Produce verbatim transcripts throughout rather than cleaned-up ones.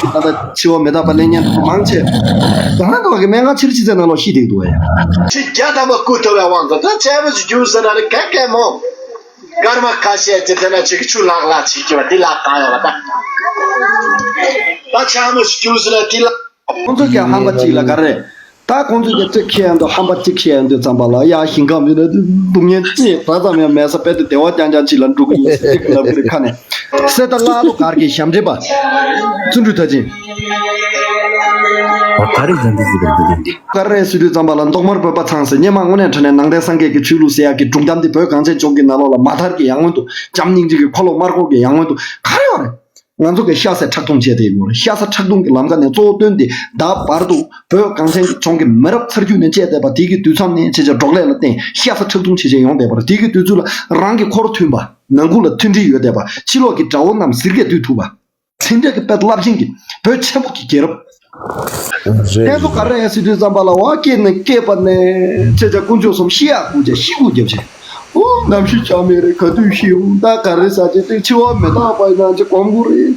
ད་ལྟ་འཆི་བ་མི་རྟག་པ་གླེང་མཁན་མང་ཆེ། ད་ལྟ་འདུག་གི་སྨན་ཁང་ཕྱི་རུ་ཕྱི་ཚེ་ནང་ལོགས་ཤི་བསྡད་འདུག་ཡ། ཕྱི་རྒྱ་དམ་པ་སྐུ་ཐོབ་པའི་དབང་དུ་ད་ཆད་པ་ཞིག་རྒྱུགས་ཟེར་ན་ནི་ག་གེ་མོ། སྐར་མ་ཁ་ཤས་ཀྱི་དེ་ན་ཅིག་ཆུ་ལག་ལག་བྱེད་ཀྱི་བ་འདི་ལག་གང་ཡོད་པ་ད། ད་ཆ་མོ་ཞིག་རྒྱུགས་ཟེར་ན་འདི་ལག་ཁོང་ཚོ་ཀྱང་ཧམ་པ་གཅིག་ལ་ག་རེ། ད་ཁོང་ཚོ་ཀྱང་ཚེ་ཁེ་ཡང་དུ་ཧམ་པ་གཅིག་བཤད་ཡོང་དུས་ཙམ་པ་ལ་ཡ་ཞིང་ཁམས་ཡོད་ན་སྡུག་བསྔལ་ཅི་ར་ཙམ་ཡང་མེད་ས་དཔེ་དེ་བདེ་བ་རྐྱང་རྐྱང་གཅིག་ལ་འགྲོ་གི་ཡིན་ཟེར་ལབ་ཀྱི་རེད་ཁ་ནས། གསེར་རྟ་བླ་ལོ་གར་གྱི་ཞབས་འདྲེན་པ། བརྩོན་འགྲུས་མཐར་ཕྱིན། ཨ། ག་རེ་ཟེར་འདི་ཟེར་འདི་འདི། ག་རེ་ཟེར་དུས་ཙམ་པ་ལ་མདོག་དམར་བོད་པ་ཚང་ཟེར་སྔོན་མ་དངོས་གནས་དྲང་གནས་ནང་བསྟན་སངས་རྒྱས་ཀྱི་ཆོས་ལུགས་ཟེར་ཡག་གི་སྒྲུང་གཏམ་འདི་བོད་གངས་ཅན་ལྗོངས་ཀྱི་ནང་ལོགས་ལ་མ་མཐར་གྱི་ཡར་སྔོན་དུ་བྱམས་སྙིང་རྗེ་གི་འཁོར་ལོ་དམར་པོ་གི་ཡར་སྔོན་དུ་ག་རེ་ཡོད་རེད། ང་ཚོ་གི་ཤ་ཟ་ཁྲག་འཐུང་བྱས་ཏེ་ཡོད་རེད། ཤ་ཟ་ཁྲག་འཐུང་གི་ལམ་ཁ་ནས་གཙོ་བོ་བཏོན་ཏེ་ད་བར་དུ་བོད་གངས་ཅན་གྱི་ལྗོངས་ཀྱི་མི་རབས་ཚར་རྒྱུད་ནས་བཅད་བསྡད་པ་དེ་གི་དུས་མཚམས་ནས་བྱས་བྱས་འབྲོག་ལས་ལ་བརྟེན་ཤ་ཟ་ཁྲག་འཐུང་བྱས་བྱས་ཡོང་བསྡད་པ་རེད། དེ་གི་དུས་ཚོད་ལ་རང་གི་འཁོར་མཐུན་པ། ནང་ཁུལ་ལ་མཐུན་སྒྲིལ་ཡོད་བསྡད་པ། ཕྱི་ལོགས་ཀྱི་དགྲ་བོ་རྣམས་ཟིལ་གྱིས་བཏུལ་ཐུབ་པ། དེ་འདྲ་གི་དཔེ་རླབས་ཆེན་གྱི་བོད་ཆེན་པོ་གི་རྒྱལ་རབས། རེད། དེ་ཚོ་ག་རེ་ཡང་ཟེར་དུས་ཙམ་པ་ལ་བ་སྐྱེས་ནས་སྐྱེས་པ་ནས་ཆེ་ཆ་དཀོན་མཆོག་གསུམ་ཤི་ཡག་སྐུ་བྱ་ཤི་སྐུ་རྒྱབ་བྱས། ཨོ་ནམ་ཤི་ཆ་མེད་རེད། ག་དུས་ཤི་འོང་ད་ག་རེ་ཟ་ཅེ་དེ་འཆི་བ་མི་རྟག་པ་ཡིན་ན་ཅེ་གོམ་གུ་རེད།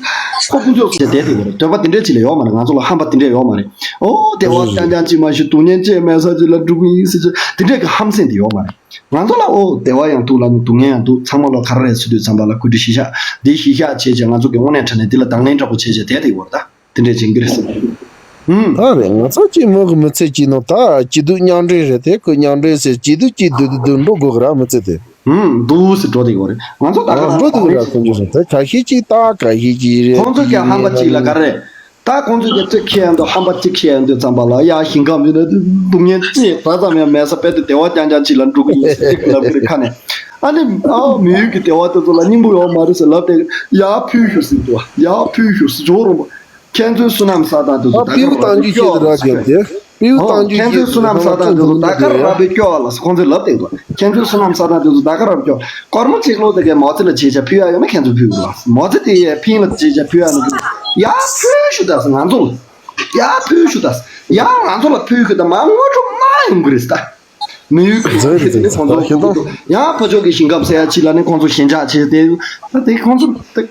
ཁོ་དཀོན་མཆོག་གསུམ་བྱས་བསྡད་དེ་ཡོད་རེད། འདོད་པ་དེ་འདྲས་ཅིག་ལ་ཡོད་མ་རེད། ང་ཚོ་ལ་ཧམ་པ་དེ་འདྲས་ཡོད་མ་རེད། ཨོ་བདེ་བ་རྐྱང་རྐྱང་ཅིག་མ་ཤི་སྡུག་བསྔལ་ཅེས་མེད་ས་ཅིག་ལ་འགྲོ་གི་ཡིན་ཟེར་ཅེ་དེ་འདྲས་ཀྱི་ཧམ་སེམས་དེ་ཡོད་མ་རེད། ང་ཚོ་ལ་ཨོ་བདེ་བ་ཡང་འདུག་ལ་ནི་སྡུག་བསྔལ་ཡང་འདུག་ཚང་མ་ལ་ག་རེ་རེད་ཟེར་དུས་ཙམ་པ་ལ་གོ་སྒྲིག་གཞི་བཞག་འདི་གཞི་བཞག་བྱས་བྱས་ང་ཚོ་གི་དངོས་གནས་དྲང་གནས་འདི་ལ་དང་ལེན་འདྲ་པོ་བྱས་བྱས་བསྡད་དེ་ཡོད་རེད་ད། དེ་འདྲས་བྱེད་ཀྱི་རེད་ཟེར། ཧུམ། ད་རེད། ང་ཚོ་གཅིག་མོ་གི་མི་ཚེ་གཅིག་ནང་ད་སྐྱིད་སྡུག་མཉམ་འབྲེལ་རེད་དེ། ཁོས་མཉམ་འབྲེལ་ཟེར་སྐྱིད་སྡུག་གཅིག་སྡུག་སྡུག་སྡུག་འགྲོ་དགོས་གི་ར་མི་ཚེ་དེ། ཧུམ། འདུག་སེ་འགྲོ་བསྡད་ཡོད་རེད། ང་ཚོ་ད་ག་ཨ་རང་འགྲོ་འགྲོ་འདུག་ར་ཁོང་ཚོ་ད་ག་ཤེད་གཅིག་ད་ག་ཤེད་གཅིག་རེད། ཁོང་ཚོ་ཀྱང་ཧམ་པ་གཅིག་ལ་ག་རེ། ད་ཁོང་ཚོ་ཀྱང་ཚེ་ཁེ་ཡང་དུ་ཧམ་པ་གཅིག་ཤེས་ཡང་དུས་ཙམ་པ་ལ་ཡ་ཞིང་ཁམས་ཡོད་ན་སྡུག་བསྔལ་ཅི་ར་ཙམ་ཡང་མེད་ས་དཔེ་དེ་བདེ་བ་རྐྱང་རྐྱང་ཅིག་ལ་འགྲོ་གི་ཡིན་ཟེར་ལབ་ཀྱི་རེད་ཁ་ནས། ཨ་ནི་ཨ་མི་ཡུལ་གྱི་བདེ་བ་དེ་ཚོ་ལ་སྙིང་པོ་ཡོད་མ་རེད་ཟེར་ལབ་སྟེ་ཡར་ཕུལ་ཞུ་ཟེར་འདུག་ཡར་ཕུལ་ཞུ་ཟེར་ཇོ་རོང་པ། ཁྱེད་ཚོའི་བསོད་ནམས་བསགས་སྟངས་དེ་ཚོ་ད་ག་རང་ར་སྦེ་སྐྱོ་ལ་ཟེར། ཁྱེད་ཚོའི་བསོད་ནམས་བསགས་སྟངས་དེ་ཚོ་ད་ག་རང་ར་སྦེ་སྐྱོ་ལ་ཟེར་ཁོང་ཚོས་ལབ་བསྡད་འདུག་ཁྱེད་ཚོའི་བསོད་ནམས་བསགས་སྟངས་དེ་ཚོ་ད་ག་རང་སྐྱོ། སྐར་མ་གཅིག་ལོ་དེ་གའི་མའོ་ཙེ་ལ་བྱས་བྱས་ཕུལ་ཡ་ཡོད་ན་ཁྱེད་ཚོས་ཕུལ་དགོས་ལ། མའོ་ཙེ་དེ་ཡས་ཕིང་ལ་བྱས་བྱས་ཕུལ་ཡ་ནི་ཡ་ཕུལ་ཞུ་ད་ཟེར་ང་ཚོ་ལ། ཡ་ཕུལ་ཞུ་ད་ཟེར། ཡ་ང་ཚོ་ལ་ཕུལ་ཞུ་ད་མ་དངོས་གྲུབ་མ་ཡོང་གི་རེད་ད། མི་ཡུལ་གྱི་རྫུན་རེད་ཁྱེད་ནི་ཁོང་ཚོ་རྫུན་ཁོང་ཚོ་ཡང་ཕ་ཕྱོགས་ཀྱི་ཞིང་ཁམས་ཟེར་ཡ་ཅི་ལ་ནི་ཁོང་ཚོ་ཞེན་ཆགས་བྱས་ཏེ་ད་དེ་ཁོང་ཚོ་དེ་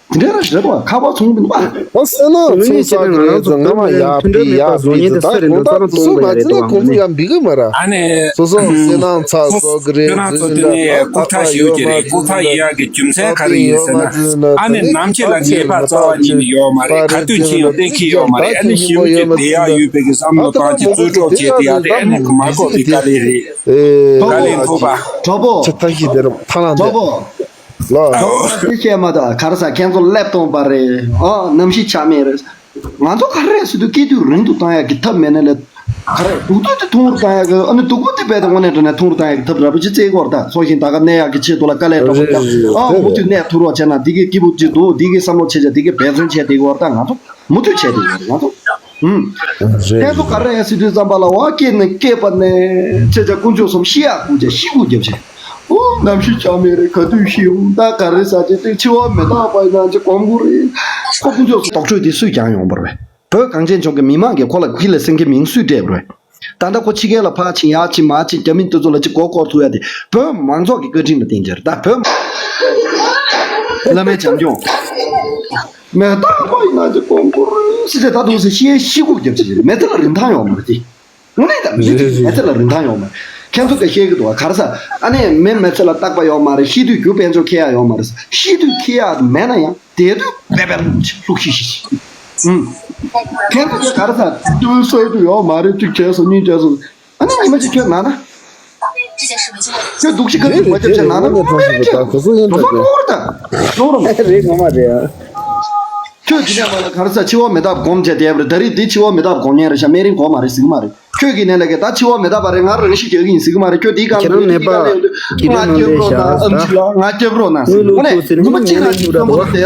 འདྲ་རེད་པ། ཁ་བ་ཚོང་གི་འདུག་པ། ཨ་སེ་ན་མི་ཚོང་ས་གི་རེད། ང་མ་ཡ་པི་ཡ་པི་ད་གོང་ད་སུ་མ་ཅི་ན་ཁོང་ཚོ་ཡ་འབི་གི་མ་ར། ཨ་ནི་སོ་སོ་སེ་ན་ཚ་སོ་གི་རེད། ཁྱོད་རང་ཚོ་དེ་ནས་ལྐུགས་ཐག་ཞུ་གི་རེད། ལྐུགས་ཐག་ཡིན་ཡག་གི་རྒྱུ་མཚན་ག་རེ་ཡིན་ཟེར་ན། ཨ་ནི་ནམ་ཕྱེད་ལ་ངེས་པ་རྩ་བ་ཉིད་ནས་ཡོད་མ་རེད། ག་དུས་ཕྱིན་ཡང་གཏན་འཁེལ་ཡོད་མ་རེད། ཨ་ནི་ཞེ་པོ་ཅིག་བདེ་ཡག་ཡོད་པའི་གི་བསམ་བློ་བཏང་ཅིག་རྩོལ་སྒྲོག་བྱས་བསྡད་ཡག་དེ་ཨ་ནི་མ་གོ་བའི་དཀའ་ལས་རེད། དཀའ་ལས་ཐོབ་པ། གྲོགས་པོ། ཚེ་ཐག་ཞིག་དེ་རུ་ཐང་ལ་འདེད། གྲོགས་པོ། ལོ། གྲོགས་པོ་དེ་བཤད་མ་ཐག་ག་རེ་ཟ། ཁྱེད་ཚོ་ཀླད་སྟོང་པ་རེད། ཨ་ནམ་ཤི་ཆ་མེད་རེད། ང་ཚོ་ག་རེ་ཟེར་དུས་སྐྱིད་སྡུག་རིང་དུ་བཏང་ཡག་གི་ཐབས་མེད་ན་ལས། ག་རེ་སྡུག་སྡུག་དེ་ཐུང་རུ་བཏང་ཡག་གི་ཨ་ནི་སྡུག་པོ་དེ་རྦད་དེ་དངོས་གནས་དྲང་གནས་ཐུང་རུ་བཏང་ཡག་གི་ཐབས་ར་པོ་ཅིག་བཙལ་དགོས་རེད་ད། སོ་ཞིང་ད་ག་གནས་ཡག་གི་ཆེད་དུ་ལ་དཀའ་ལས་འདྲ་པོ་རྒྱབ། ཨ་མུ་མཐུད་གནས་ཐུབ་རོགས་བྱས་ན་འདི་གི་སྐྱིད་པོ་ཅིག་འདུག་འདི་གི་བསམ་བློ་བྱས་བྱས་འདི་གི་འབད་བརྩོན་བྱས་བསྡད་དགོས་རེད་ད། ང་ཚོ་མུ་མཐུད་བྱས་བསྡད་དགོས་རེད་ང་ཚོ། ཨུམ། ཁྱེད་ཚོ་ག་རེ་ཡིན་ཟེར་དུས་ཙམ་པ་ལ་བ་སྐྱེས་ནས་སྐྱེས་པ་ནས་ཆེ་ཆ་དཀོན་མཆོག་གསུམ་ཤི་ཡག་སྐུ་བྱ་ཤི་སྐུ་རྒྱབ་བྱས། ཨོ་ནམ་ཤི་ཆ་མེད་རེད། ག་དུས་ཤི་འོང་ད་ག་རེ་ཟ་ཅེ་དེ་འཆི་བ་མི་རྟག་པ་ཡིན་ན་ཅེ་གོམ་གུ་རེད། ཁོ་དཀོན་མཆོག་གསུམ་དོགས་གཅོད་དེ་སུས་ཀྱང་ཡོང་པ་རེད། བོད་གངས་ཅན་ལྗོངས་ཀྱི་མི་མང་གིས་ཁོ་ལ་ཁྱི་ལ་སེང་གེ་མིང་སུས་སྤྲད་པ་རེད། ད་ལྟ་ཁོ་ཕྱི་རྒྱལ་ལ་ཕར་ཕྱིན་ཡར་ཕྱིན་མར་ཕྱིན་རྒྱ་མི་དེ་ཚོ་ལ་ཅིག་མགོ་སྐོར་ཐུབ་ཡ་དེ་བོད་མང་ཚོགས་ཀྱི་བཀའ་དྲིན་ལ་བརྟེན་རྒྱུ་རེད་ད། བོད་བླ་མའི་བྱམས་སྐྱོང་། མི་རྟག་པ་ཡིན་ན་ཅིག་གོང་བཀུར་ཟེར་ཏེ་ད་དུང་ཟེར་ཤི་ཡའི་ཤི་སྒུག་རྒྱབ་ཅིག་མི་ཚེ་ལ་རིན་ཐང་ཡོད་མ་རེད་དེ། དངོས་གནས་ད་མི་ཚེ་མི་ཚེ་ལ་རིན་ཐང་ཡོད་མ་རེད། ཁྱེད་ཚོ་ག་བཤད་ཀྱི་འདུག་ག་ག་རེ་ཟ། ཨ་ནི་མི་མི་ཚེ་ལ་རྟག་པ་ཡོད་མ་རེད། ཤི་དུས་རྒྱུ་དཔལ་འབྱོར་འཁྱེར་ཡ་ཡོད་མ་རེད། ཤི་དུས་འཁྱེར་ཡ་མེད་ན་ཡང་། དེ་དུས་བེ་བེ་ལུག་ཅིག་ལུག་ཤི་ཤི་ཤི། ཨུམ། ཁྱེད་ཚོ་ག་རེ་ཟ། ཏུ་སོ་དུ་ཡོད་མ་རེད། གཅིག་བྱས་སོང་གཉིས་བྱས་སོང་། ཨ་ནི་ཉི་མ་གཅིག་ཁྱོད་ན་ན། ཁྱོད་སྡུག་ཤི་ཁ་ཐུག་མ་རྒྱབ་བྱས་ན་ན་ཨ་མེ་རི་ཁ། དུ་སོ་ཡིན་ད་དུ་སོ་ནོར་ད་ནོར་མ་རེད་ངོ་མ་རེད་ཨ། ཁྱོད་ཀྱི་ནས་མ་ལ་ག་རེ་ཟ། འཆི་བ་མི་རྟག་སྒོམ་བྱས་བསྡད་པ་རེད། ད་རེས་འདི་འཆི་བ་མི་རྟག་སྒོམ་ཉན་རེད་ཤག་སྨན་རིན་གོ་མ་རེད་ཟིག་མ་རེད། ཁྱོད་ཀྱི་ནས་ལ་གི་ད་འཆི་བ་མི་རྟག་པ་རེད། ང་རང་ཤི་རྒྱག་གི་ཡིན་ཟིག་མ་རེད། ཁྱོད་འདི་ག་ལ་ཁྱེད་རང་ནད་པ་ཁྱེད་རང་ནད་པ་ང་སྐྱབས་རོགས་གནང་ཟིག་ཨོ་ནས་ཉི་མ་གཅིག་ང་སྐྱབས་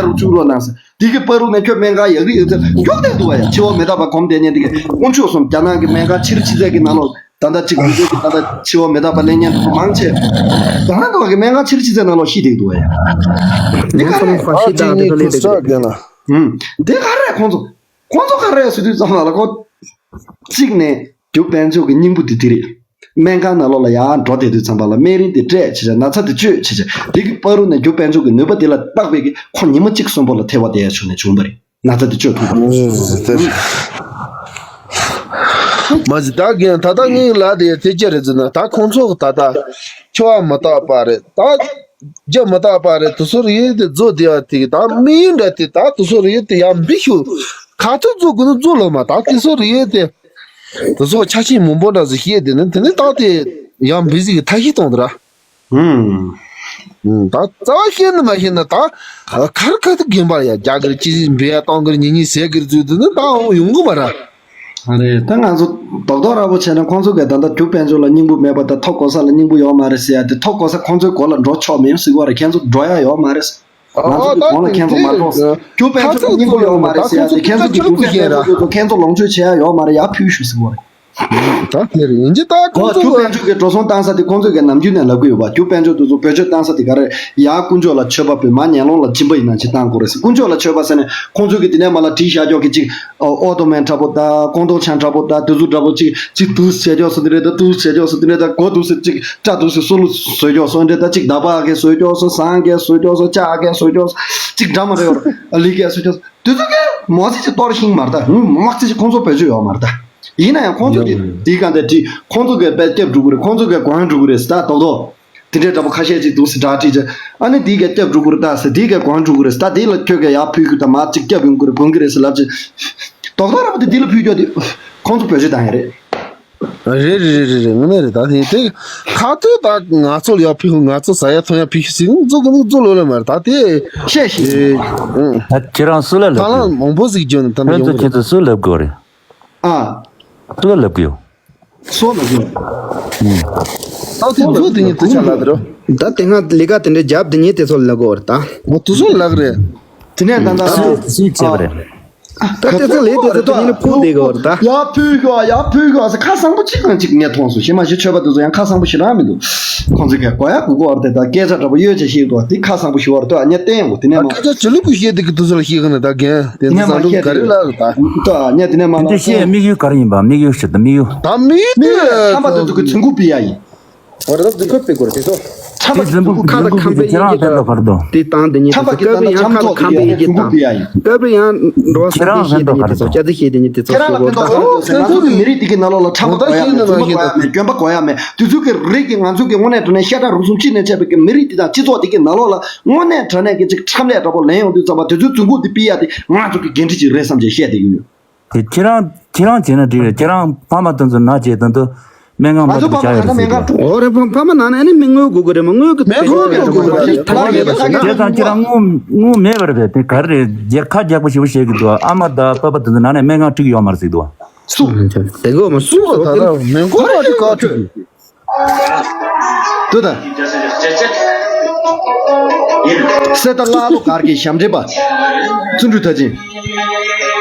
རོགས་གནང་ཟིག་འདི་གི་པ་རུ་ནས་ཁྱོད་སྨན་ཁང་ཡག་གི་ཡོད་ཚད་མགྱོགས་བསྡད་འདུག་བ་ཡ། འཆི་བ་མི་རྟག་པ་སྒོམ་བསྡད་མཁན་འདི་གི་དཀོན་མཆོག་གསུམ། རྒྱ་ནག་གི་སྨན་ཁང་ཕྱིར་ཕྱི་ཚད་ཀྱི་ནང་ལོགས་ད་ལྟ་གཅིག་འདུག་ཚད་ཀྱི་ད་ལྟ་འཆི་བ་མི་རྟག་པ་གླེང་མཁན་མང་ཆེ། ད་ལྟ་འདུག་གི་སྨན་ཁང་ཕྱིར་ཕྱི་ཚད་ནང་ལོགས་ཤི་བསྡད་འདུག་བ་ཡ། འདི་ག་རེ། ཨ་ཅིག་གཉིས་ཁུ་སྲག་རྒན་ལ། ཨུམ། འདི་ག་རེ་ཁོང་ཚོ། ཁོང་ཚོ་ག་རེ་ཟེར་དུས་ཙམ་པ་ལ་ཁོ། གཅིག་ནས་རྒྱུ་དཔལ་འབྱོར་གྱི་སྙིང་པོ་དེ་དེ་རེད། སྨན་ཁང་ནང་ལོགས་ལ་ཡར་འགྲོ་བསྡད་དུས་ཙམ་པ་ལ་སྨན་རིན་དེ་སྤྲད་བྱས་བྱས་ན་ཚ་དེ་བཅོས་བྱས་བྱས་དེ་གི་པ་རུ་ནས་རྒྱུ་དཔལ་འབྱོར་གྱི་ནུས་པ་དེ་ལ་བརྟག་པའི་གི་ཁོ་ཉི་མ་གཅིག་གསོན་པོ་ལ་ཐེ་བ་དེ་ཡ་བྱུང་ནས་བྱུང་བ་རེད། ན་ཚ་དེ་བཅོས་ཐུབ་པ་རེད། མ་གཞི་ད་རྒན་ད་ལྟ་ངའི་ལ་དེ་དེ་ཅི་རེད་ཟེར་ན། ད་ཁོང་ཚོ་ད་ལྟ་ཁྱོ་བ་མི་རྟག་པ་རེད། ད་རྒྱུ་མི་རྟག་པ་རེད། དེ་ཚོ་རེད་དེ་བཟོ་བདེ་བ་དེ་ད་མི་ཡིན་འདྲ་དེ། ད་དེ་ཚོ་རེད་དེ་ཡང་འབི་ཤུ་ཁ་ཐུག་བཟོ་དགོས་ན་བཟོ་ལོ་མ། ད་དེ་ཚོ་རེད་དེ་དེ་ཚོ་ཆ་ཤས་མང་པོ་འདྲ་ཟིག་བཤད་དེ་ནི་དེ་ནི་ད་དེ་ཡང་འབི་ཟིག་གི་ཐ་ཤི་གཏོང་དེ་ར། ཧུམ། ད་རྩ་བ་ཤེས་ན་མ་ཤེས་ན་ད་ཁར་ཁ་ཐུག་རྒན་པར་ཡ་རྒྱ་གར་ཅི་འབད་ཡ་གཏོང་གིར་ཉིན་ཉིན་ཟས་གིར་འཛུལ་དུས་ནི་ད་འོང་ཡོང་གི་མ་ར། ཨ་རེད། ད་ང་ཚོ་རྡོག་རྡོག་ར་བོ་བྱས་ན་ཁོང་ཚོ་གས་ད་ལྟ་རྒྱུ་དཔལ་འབྱོར་ལ་སྙིང་པོ་མེད་པ་དང་ཐོ་གོ་ས་ལ་སྙིང་པོ་ཡོད་མ་རེད་ཟེར་ཡ་དེ། ཐོ་གོ་ས་ཁོང་ཚོའི་མགོ་ལ་འགྲོ་ཆོག་མེད་ཟེར་གོ་རེད། ཁྱེད་ཚོ་འགྲོ་ཡ་ཡོད་མ་རེད། ང་ཚོ་གི་གོང་ལ་ཁྱེད་ཚོ་མ་འགྲོ། རྒྱུ་དཔལ་འབྱོར་ལ་སྙིང་པོ་ཡོད་མ་རེད་ཟེར་ཡ་དེ། ཁྱེད་ཚོ་གི་རྒྱུ་དཔལ་འབྱོར་དེ་ཚོ་ཁྱེད་ཚོ་ལོངས་སྤྱོད་བྱེད་ཡ་ཡོད་མ་རེད། ཡར་ཕུལ་ཤོག་ཟེར་གོ་རེད། ད་དེ་རེད། ཡིན་གྱི་ད་ཁོང་ཨོ་ཚོ་རྒྱུ་དཔལ་འབྱོར་གྱི་འགྲོ་སོང་བཏང་ས་དེ་ཁོང་ཚོས་གི་ནམ་རྒྱུན་ནས་ལབ་གི་ཡོད་པ། རྒྱུ་དཔལ་འབྱོར་དེ་ཚོ་བེད་སྤྱོད་བཏང་ས་དེ་ག་རེ། ཡར་དཀོན་མཆོག་ལ་མཆོད་པ་ཕུལ། མར་ངན་སློང་ལ་སྦྱིན་པ་ཡིན་ན་ཅི་བཏང་དགོས་རེད་ཟེར། དཀོན་མཆོག་ལ་མཆོད་པ་ཟེར་ནས་ཁོང་ཚོས་གི་དེ་ནས་མར་ལ་བྲིས་བཞག་ཀྱོག་གི་ཅིག་ཨོ་ཏོ་མན་འདྲ་པོ་ད་ཀོང་ཏོང་ཆང་འདྲ་པོ་ད་དེ་ཚོ་འདྲ་པོ་ཅིག་ཅིག་དུས་བྱས་ཀྱོག་སོ་དེ་རེད། ད་དུས་བྱས་ཀྱོག་སོ་དེ་རེད། ད་གོ་དུས་སེ་ཅིག་སྐྲ་དུས་སེ་སོ་ལུ་བཟོས་ཀྱོག་སོ་འདྲེ། ད་ཅིག་ད་པ་གས་བཟོས་ཀྱོག་སོ། ཟངས་གས་བཟོས་ཀྱོག་སོ། ལྕགས་གས་བཟོས་ཀྱོག་སོ། ཅིག་འདྲ་མ་རེད་བར་ལི་གས་བཟོས་ཀྱོག་སོ། དེ་ཚོ་གས་མོ་ཚི་ཅིག་གཏོར་ཤིང་མ་རེད། ད་ངུ་མ་ཚི་ཅིག་ཁོང་ཚོ་བེད་སྤྱོད་ཡོད་མ་རེད། ད་ཡིན་ན་ཡང་ཁོང་ཚོ་གིས་དེའི་སྒང་དེ་བྲིས། ཁོང་ཚོ་གིས་དཔེ་སྐྱབས་འགྲོ་གི་རེད། ཁོང་ཚོ་གིས་གོང་འགྲོ་གི་རེད་ཟེར། ད་རྡོག་རྡོག་དེ་འདྲའི་འདྲ་པོ་ཁ་ཤས་ཅིག་འདུག་ཟེར་སྒྲ་བྲིས་བྱས། ཨ་ནི་དེའི་གིས་སྐྱབས་འགྲོ་གི་རེད་ད་ཟེར། དེའི་གིས་གོང་འགྲོ་གི་རེད་ཟེར། ད་དེ་ལ་ཁྱོད་གིས་ཡར་ཕུལ་གི་ད་མར་ཅིག་སྐྱབས་ཡོང་གི་རེད། གོང་གི་རེད་ཟེར་ལབ་བྱས། རྡོག་རྡོག་ར་པོ་དེ་དེ་ལ་ཕུལ་རྒྱུ་དེ་ཁོང་ཚོ་བེད་སྤྱོད་བཏང་ཡ་རེད། རེད་རེད་རེད་རེད། དངོས་གནས་རེད། ད་དེ་དེ་ཁ་ཐུག་ད་ང་ཚོ་ལ་ཡར་ཕུལ། ང་ཚོ་ཟ་ཡ་འཐུང་ཡ་ཕུལ་ཤོག་ཟེར། ང་ཚོ་གི་ནི་ཚོ་ལོ་ལ་མ་རེད། ད་དེ་བཤད་ཤིག་ཨེ། ཨང་། ད་ཁྱེད་རང་སུ་ལ་ད་ལབ་ལ་གི་མང་པོ་ཟིག་བརྗོད་ནས་ད་ནི་ཁྱོད་ཡོང་ཚོ་གི་ཁྱེད་རེད། ཚོ་སུ་ལབ་དགོས་རེད། ཨ། སུ་ལ་ལབ་གི་ཡོད། སོ་ལ་གི་ཡོད། ཨང་། ད་དེ་ཚོ་དེ་ཉིད་དུ་ཆ་ལ་དེ་རོ། ད་དེ་སྔ་ལས་ཀ་དེ་འདྲ་རྒྱབ་དེ་ཉིད་དེ་ཚོ་ལ་གོ་རེད་ད། ང་དུ་སོ་ལག་རེད། དེ་ནས་ད་ད་སུས་སུས་བྱས་པ་རེད། ད་ལྟ་ཚང་ལས་དེ་ཚོ་དེ་ཉིན་ཕུལ་བསྡད་གོ་རེད་ད། ཡར་ཕུལ་གོ། ཡར་ཕུལ་གོ་ཟེར་ཁ་བཟང་པོ་གཅིག་ཀྱང་གཅིག་ངས་མཐོང་སོང་། ཤེས་མ་ཤེས་ཆོས་པ་དེ་ཚོ་ཡང་ཁ་བཟང་པོ་ཞེ་དྲག་མི་འདུག་ཁོང་ཚོ་གས་གོ་ཡ་གོ་གོ་བར་དེ་ད་སྐད་ཆ་འདྲ་པོ་གཡོ་བྱས་བཤད་འདུག་དེ་ཁ་བཟང་པོ་ཞེ་བར་ལྟོས་ཨ། ངས་བསྟན་ཡོང་གོ། དེ་ནས་མ་ཁ་ཆ་ཅི་ལུག་གི་བཤད་དེ་གི་དུ་ཚོ་ལ་བཤད་གི་ནི་ད་རྒན་དེ་ཚོ་ནས་མ་བཟང་ལུགས་བཤད་ག་རེ་དེ་ལ་ད་ལྟོས་ཨ། ངས་དེ་ནས་མ་དེ་ལ་བཤད་དམིགས་ཡུལ་ག་རེ་ཡིན་པ། དམིགས་ཡུལ་ཞིག་ད་དམིགས་ཡུལ། ད་དམིགས་ཡུལ་དེ་ཁམས་པ་དེ་ཚོ་གི་ཚིག་གུ་པི་ཡ་ཡིན། ཁོ་རང་ཚོ་ཁ་པའི་སྐོར་དེ་ཚོ། ཁྲམ་པ་དེ་ཁ་ལ་ཁམས་པའི་ཡི་གེ་དང་། དེ་དང་དེ་ཉིད་དུ་སྐབས་རེ་ཡང་ཁ་ལ་ཁམས་པའི་ཡི་གེ་དང་། སྐབས་རེ་ཡང་འགྲོ་བ་སངས་རྒྱས་ཤེས་དེ་ཉིད་དེ་ཚོ། སྐྱ་རྫི་ཤེས་དེ་ཉིད་དེ་ཚོ་ཁྱེད་རང་ལ་ཕན་ཐོགས་ག་རེ་ཡོད་ཟེར། ང་ཚོ་གི་མི་རིགས་དེ་གི་ནང་ལོགས་ལ་ཁྲམ་པ་དགོས་ཡ་མེད། རྫུན་མ་དགོས་ཡ་མེད། དེ་ཚོ་གི་རིགས་ཀྱི་ང་ཚོ་གི་དངོས་གནས་དྲང་གནས་ཤ་ཁྲག་རུས་གསུམ་གཅིག་ནས་ཆད་པའི་གི་མི་རིགས་དེ་དང་སྤྱི་ཚོགས་དེ་གི་ནང་ལོགས་ལ་དངོས་གནས་དྲང་གནས་ཀྱི་ཅིག་ཁྲམ་ལས་འདྲ་པོ་ལེན་ཡོང་དུས་ཙམ་པ་དེ་ཚོའི་རྫུན་གོག་དེ་ཕུད་ཡ་དེ་ང་ཚོ་གི་འགན་འཁྲི་ཅིག་རེད་བསམ་བྱས་བཤད་དེ་ཡོད། དེ་ཁྱེད་རང་ཁྱེད་རང་བྱས་ན་འགྲིག་རེད། ཁྱེད་རང་ཕ་མ་དེ་ཚོ་ན་བྱས་དེ་ཚོ་སྨན་ཁང་ང་མ་ཚོ་དུ་ཕ་མ་བྱ་ཡོད་ག་ན་ཟེར་སྨན་ཁང་གི་འགྲོ། འོ་རེད། ཕ་ཕ་མ་ན་ན་ནི་མི་དངུལ་དགོས་གི་རེད། མི་དངུལ་གི་མེ་ཁོ་ཁོ་དགོས་གི་རེད། ད་ཡོད་ད་ཁྱེད་རང་ཁྱེད་རང་དངུལ་དངུལ་མེད་པ་རེད་པས། དེ་ག་རེ་རེད། རྒྱལ་ཁ་རྒྱག་པོ་ཞེ་པོ་བྱེད་གི་འདུག་ཨ་མ་དང་པ་པ་དེ་ཚོ་ན་ནས་སྨན་ཁང་ཁྲིད་གི་ཡོད་མ་རེད་ཟེར་གི་འདུག་སུ། དེ་གོ་མ་སུ་ད་ད་མེ་ཁོ་ཁོ་ཁྲིད་ག་ཁྲིད་གི། ཏུ་ད། སེ་ད་ཀླ་ཀློ་གར་གྱི་ཞབས་འདྲེན་པ། བརྩོན་འགྲུས་མཐར་ཕྱིན།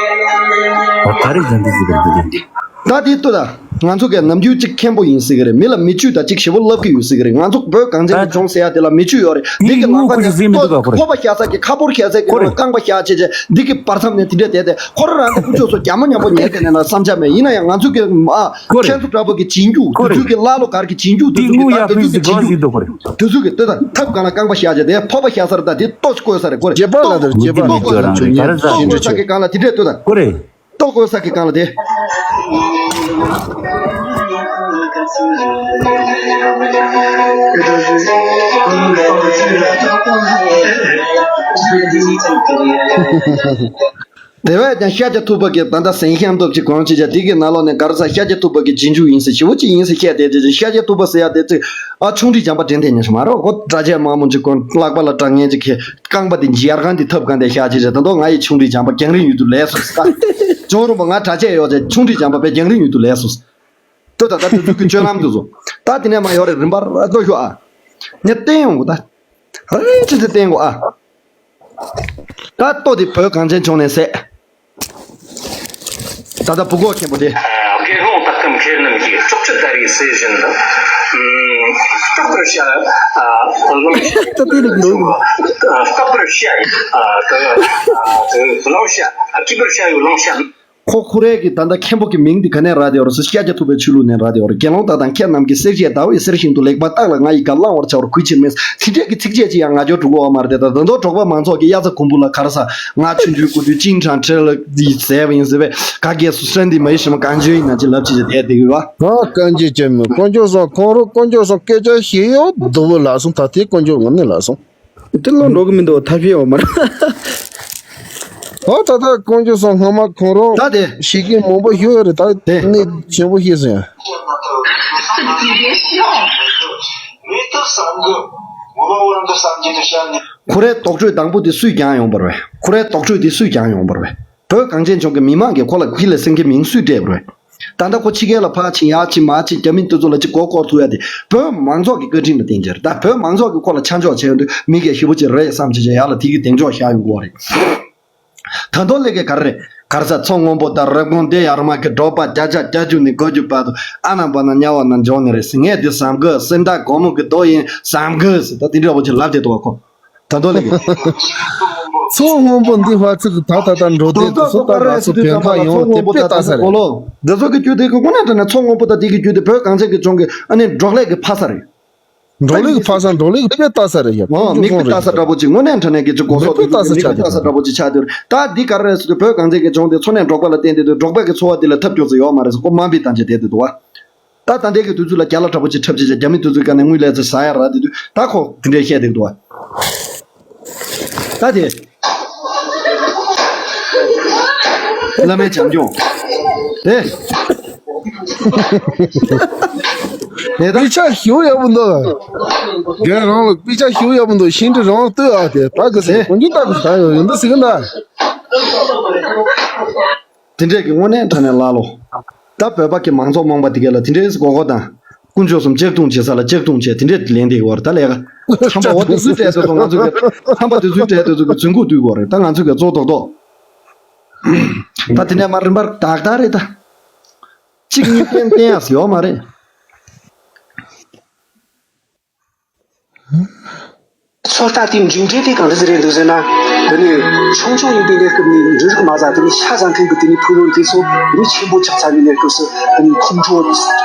ཨོ་ག་རེ་ཞབས་འདྲེན་ཞིག་རེད་འདུག་ད་དེ་ཏུ་ད། ང་ཚོ་གས་ནམ་རྒྱུན་གཅིག་མཁན་པོ་ཡིན་ཟེར་གི་རེད། མི་ལ་མི་བཅོས་དང་གཅིག་ཞེ་པོ་ལབ་གི་ཡོད་ཟེར་གི་རེད། ང་ཚོ་བོད་གངས་ཅན་གྱི་ལྗོངས་ཟེར་ཡ་དེ་ལ་མི་བཅོས་ཡོད་རེད། འདི་གི་ལག་པ་ནས་ཏོ་ཁོ་པ་ཤ་ས་ཀྱི་ཁ་ཕོར་ཤ་ས་ཀྱི་ནང་ལ་རྐང་པ་ཤ་བྱས་བྱས་འདི་གི་བར་མཚམས་ནས་དེ་འདྲས་བསྡད་དེ་ཁོ་རང་རང་གི་དཀོན་མཆོག་ཚོ་རྒྱ་མ་ཉམ་པོ་ཉལ་དེ་ནས་ན་བསམ་འཆར་མེད། ཡིན་ན་ཡང་ང་ཚོ་གི་ཨ། ཁྱེད་ཚོ་འདྲ་པོ་གི་རྗེས་འཇུག་དེ་ཚོ་གི་ཀླ་ཀློ་གར་གི་རྗེས་འཇུག་དེ་ཚོ་གི་ད་དེ་ཚོ་གི་རྗེས་འཇུག་དེ་ཚོ་གི་ལྟོས་དང་ཐབ་སྒང་ལ་རྐང་པ་བཞག་བྱས་དེ་ཕོར་པ་བཞག་ས་རེད། ད་དེ་ལྟོ་བཀོལ་ས་རེད། ཁོ་རེད། རྗེས་དཔག་ལ་དེར་རྗེས་དཔག་ལ་དེར་ལྟོ་བཀོལ་ས་གི་སྒང་ལ་དེ་འདྲས་ལྟོས་དང་། ཁོ་རེད། ལྟོ་བཀོལ་ས་གི་སྒང་ལ་དེ། དེ་བས་ཀྱང་ཤཱཀྱ་ཐུབ་པ་གིས་ད་ལྟ་གཟན་ཤམ་ཐབས་ཀྱི་གོང་ཆེ་ཆ་དེ་གི་ནང་ལོགས་ནས་ག་རེ་ཟ། ཤཱཀྱ་ཐུབ་པ་གི་རྗེས་འཇུག་ཡིན་ཟེར་ཞེ་པོ་ཅིག་ཡིན་ཟེར་བཤད་དེ། དེ་ཅིག་ཤཱཀྱ་ཐུབ་པ་ཟེར་ཡ་དེ་ཅིག་ཨ་ཆུང་འདྲིས་བྱམས་པ་འདྲེན་དེ་ཉེ་ཞིག་མ་རོ། ཁོ་གྲྭ་ཆས་དམར་མོ་ཅིག་གོན། ལག་པ་ལ་སྒྲ་སྙན་ཅིག་ཁྱེར། རྐང་པ་དེ་འཇིར་གང་དེ་ཐབ་གང་དེ་བཞག་ཅིག་བྱས། ད་དུང་ང་ཡི་ཆུང་འདྲིས་བྱམས་པ་རྒྱང་རིང་ཡུལ་དུ་ལས་སོང་ཟེར། ད་ཇོ་རུམ་པ་ང་གྲྭ་ཆས་ཡོད་ཅེ་ཆུང་འདྲིས་བྱམས་པ་བས་རྒྱང་རིང་ཡུལ་དུ་ལས་སོང་ཟེར། ལྟོས་དང་། ད་དེ་ཚོ་གི་སྤྱོད་ལམ་དེ་ཚོ་ད་དེ་ནས་མ་ཡོད་རེད། རིམ་པར་ལྟོས་ཤོག་ཨ། ངས་བསྟན་ཡོང་གི་ད། རེ་ཅི་ཅི་བསྟན་གོ་ཨ། ད་ལྟོ་དེ་བོད་གངས་ཅན་ལྗོངས་ནས་ཟད། ད་ལྟ་བུ་གོ་མཁན་པོ་དེ། དགེ་སློང་དག་གམ་མཁས་རྣམས་ཀྱིས། ཅོག་ཙེ་ད་རེས་ཟས་བཞིན་དུ། ཨ། སྐྲག་པར་བྱ། ཨ། བླང་བྱ། ད་དེ་ལས་འགྲོ་གི། ཨ། སྐྲག་པར་བྱ་ཡི། ཨ། ད། ཨ། ད་བླང་བྱ། ཨ། སྐྲག་པར་བྱ་ཡི་བླང་བྱ། ཁོ་ཁོ་རའི་གི་ད་ལྟ་མཁན་པོ་གི་མིང་འདི་ག་ནས་རག་བསྡད་ཡོད་རེད་ཟེར། ཤཱཀྱ་ཐུབ་པའི་ཆོས་ལུགས་ནས་རག་བསྡད་ཡོད་རེད། དགེ་སློང་དག་དང་ཁྱེད་རྣམས་ཀྱིས་སྲེག་བཅད་ཟླ་འོད་ཟེར་བཞིན་དུ་ལེགས་པར་བརྟགས་ལ་ང་ཡི་དགའ་བླང་བར་བྱའོ། གུས་ཕྱིར་མིན། དེ་འདྲས་ཀྱི་ཚིགས་བཅད་ཅིག་ཡང་ང་འབྱོར་འགྲོ་གི་ཡོད་མ་རེད་དེ། ད་ད་དུང་འབྲོག་པ་མང་ཚོགས་ཀྱིས་གཡའ་རྩེ་གོང་བུ་ལ་ག་རེ་ཟ། ང་ཆུང་ཆུང་སྐུ་དུས་ཅིང་ཁྲང་ཁྲེལ་ལ་འདི་ཟས་པ་ཡིན་ཟེར་བས། ག་གེ་སུ་སྲན་འདི་མ་ཡི་ཞི་མ་གང་བྱོས་ཡིན་ན་ཅི་ལབ་ཅི་བྱེད་བསྡད་བསྡད་ཡོད་པ། ཨ་གང་བྱེད་ཅེས་མི་དཀོན་མཆོག་སོང་ཁོང་རོ་དཀོན་མཆོག་སོང་སྐད་ཆ་ཞིག་ཡོད་འདུག་བུ་ལགས་སོང་། ད་དེ་དཀོན་མཆོག་ངོ་ནས་ལགས་སོང་། དེ་ལོ་འགྲོ་གི་མི་འདུག་ཐབས་ཤེས་ཡོད་མ་རེད། ཨོ་ད་ལྟ་དཀོན་མཆོག་སོང་སྔ་མ་ཁོང་རོ་ད་དེ་ཞིག་གི་མང་པོ་ཞུ་ཡོད་རེད། ད་དེ་གནས་ཆེན་པོ་ཤེས་སོང་ཡ། ཁོ་རའི་དོགས་གཅོད་དང་པོ་དེ་སུས་བསྐྱངས་ཡོང་བ་རེད། ཁོ་རའི་དོགས་གཅོད་དེ་སུས་བསྐྱངས་ཡོང་བ་རེད། བོད་གངས་ཅན་ལྗོངས་ཀྱི་མི་མང་གིས་ཁོ་ལ་ཁྱི་ལ་སེང་གེ་མིང་སུས་སྤྲད་པ་རེད། ད་ལྟ་ཁོ་ཕྱི་རྒྱལ་ལ་ཕར་ཕྱིན་ཡར་ཕྱིན་མར་ཕྱིན་རྒྱ་མི་དེ་ཚོ་ལ་ཅིག་མགོ་སྐོར་ཐུབ་ཡ་དེ་བོད་མང་ཚོགས་ཀྱི་བཀའ་དྲིན་ལ་བརྟེན་གྱི་རེད། ད་བོད་མང་ཚོགས་ཀྱིས་ཁོ་ལ་ཆ་འཇོག་བྱས་ཡོང་དུས་མི་སྐད་ཞེ་པོ་ཅིག་རེད་བསམ་བྱས་བྱས་ཡར་ལ་དེ་གི་གདེང་འཇོག་བཞག་ཡོང་གི་ཡོད་རེད། ད་དུང་ལས་ཀའི་ག་རེ་རེད། ག་རེ་ཟ། མཚོ་སྔོན་པོ་དང་རེབ་གོང་སྡེ་ཡར་མར་གྱི་འབྲོག་པ་བརྒྱ་ཆ་བརྒྱད་ཅུ་ནས་དགུ་བཅུ་བར་དུ་ཨ་ན་པ་ན་དམྱལ་བ་ན་འཇོག་ནི་རེད་ཟེར། ངས་འདི་བསམ་གི་སེམས་ཐག་སྒོར་མོ་གི་རྡོ་ཡིན་བསམ་གི་ཟེར། ད་དེ་འདྲ་བོ་ཅིག་ལབ་བསྡད་འདུག་ག་ཁོ། ད་དུང་ལས་ཀྱི། མཚོ་སྔོན་པོ་འདི་ཧྥ་ཚིག་ད་ད་ད་འགྲོ་དེ་དུ་སུ་ད་ང་ཚོ་ཕན་ཁ་ཡོང་བ་དེ་དཔེ་ལྟ་ས་རེད། འདི་ཚོ་གི་རྒྱུ་དེ་གི་དངོས་གནས་དྲང་གནས་མཚོ་སྔོན་པོ་དང་དེ་གི་རྒྱུ་དེ་བོད་གངས་ཅན་གྱི་ལྗོངས་ཀྱི་ཨ་ནི་འབྲོག་ལས་ཀྱི་ཕ་ས་རེད། འབྲོག་ལས་ཀྱི་ཕ་ས་འབྲོག་ལས་ཀྱི་དཔེ་ལྟ་ས་རེད་ཡ། ཨོ་མིག་དཔེ་ལྟ་ས་འདྲ་པོ་ཅིག་དངོས་གནས་དྲང་གནས་ཀྱི་ཅིག་གོ་སོག་མིག་དཔེ་ལྟ་ས་ཆགས་དེ་ལྟ་ས་འདྲ་པོ་ཅིག་ཆགས་དེ་རེད། ད་འདི་ག་རེ་རེད་ཟེར་དུས་བོད་གངས་ཅན་གྱི་ལྗོངས་དེ་མཚོ་ནས་འབྲོག་པ་ལ་བརྟེན་དེ་དུས་འབྲོག་པ་གི་འཚོ་བ་དེ་ལ་ཐབས་སྐྱོ་ཙམ་ཡོད་མ་རེད་ཟེར་ཁོ་དམའ་འབེབས་བཏང་བྱས་བསྡད་དེ་འདུག་བ། ད་ད་ལྟའི་གི་དུས་ཚོད་ལ་རྒྱ་ལ་དྲག་པོ་ཅིག་འཁྲབ་བྱེད་བྱ་རྒྱ་མི་དུས་ཚོད་ག་ནས་དངུལ་ལས་ཚེ་ཟ་ཡ་ར་དེ་དུས་ད་ཁོ་དེ་འདྲའི་བཤད་དེ་འདུག་བ། ད་དེ། བླ་མའི་བྱམས་སྐྱོང་། དེ། དེ་ད། དཔེ་ཆ་ཞིག་ཡག་པོ་འདུག་རྒན་རང་ལ་དཔེ་ཆ་ཞིག་ཡག་པོ་འདུག་ཤིང་འབྲས་རང་ལྟོས་ཨ་དེ་ད་གི་ཟེར་དེ། གོན་རྒྱུ་ད་གི་ད་ཡོད་ཡོད་འདུག་ཟེར་གི་འདུག་དེ་འདྲས་ཀྱི་དངོས་གནས་དྲང་གནས་ལ་ལོ། ད་བོད་པ་གི་མང་ཚོགས་རྨོངས་པ་དེ་གས་ལ་དེ་འདྲས་སྒོར་སྒོར་དང་། དཀོན་མཆོག་གསུམ་ལྕགས་རྡུང་བྱེད་ས་ལ་ལྕགས་རྡུང་བྱེད་དེ་འདྲས་ལེན་དེ་གི་བར་ད་ལས་ཀ། ཁམས་པ་འོ་དེ་ཚོའི་གྲས་དེ་ཚོ་ང་ཚོ་གི་ཁམས་པ་དེ་ཚོའི་གྲས་དེ་ཚོ་གི་རྫུན་གོག་བཏུལ་དགོས་རེད། ད་ང་ཚོ་གི་གཙོ་རྡོག་རྡོག་ད་དེ་འདྲས་མ་རིམ་པར་ཏག་ཏག་རེད་ད། གཅིག་གཉིས་བསྟན་བསྟན་ཡག་ཡོད་མ་རེད། ཚོད་ལྟ་དེའི་མཇུག་འབྲས་དེ་གང་འདྲ་ཟིག་རེད་འདུག་ཟེར་ན། དེ་ནས་ཆུང་ཆུང་ཡིན་པའི་གནས་སྐབས་ནས་འབྲུ་རིགས་མ་ཟ། དེ་ནས་ཤ་ཟ་མཁན་གྱི་དེ་ནས་ཕུག་རོན་དེ་ཚོ་དེ་ནས་ཆེན་པོ་ཆགས་ཚར་བའི་གནས་སྐབས་སུ་དེ་ནས་ཁོང་ཁྲོ་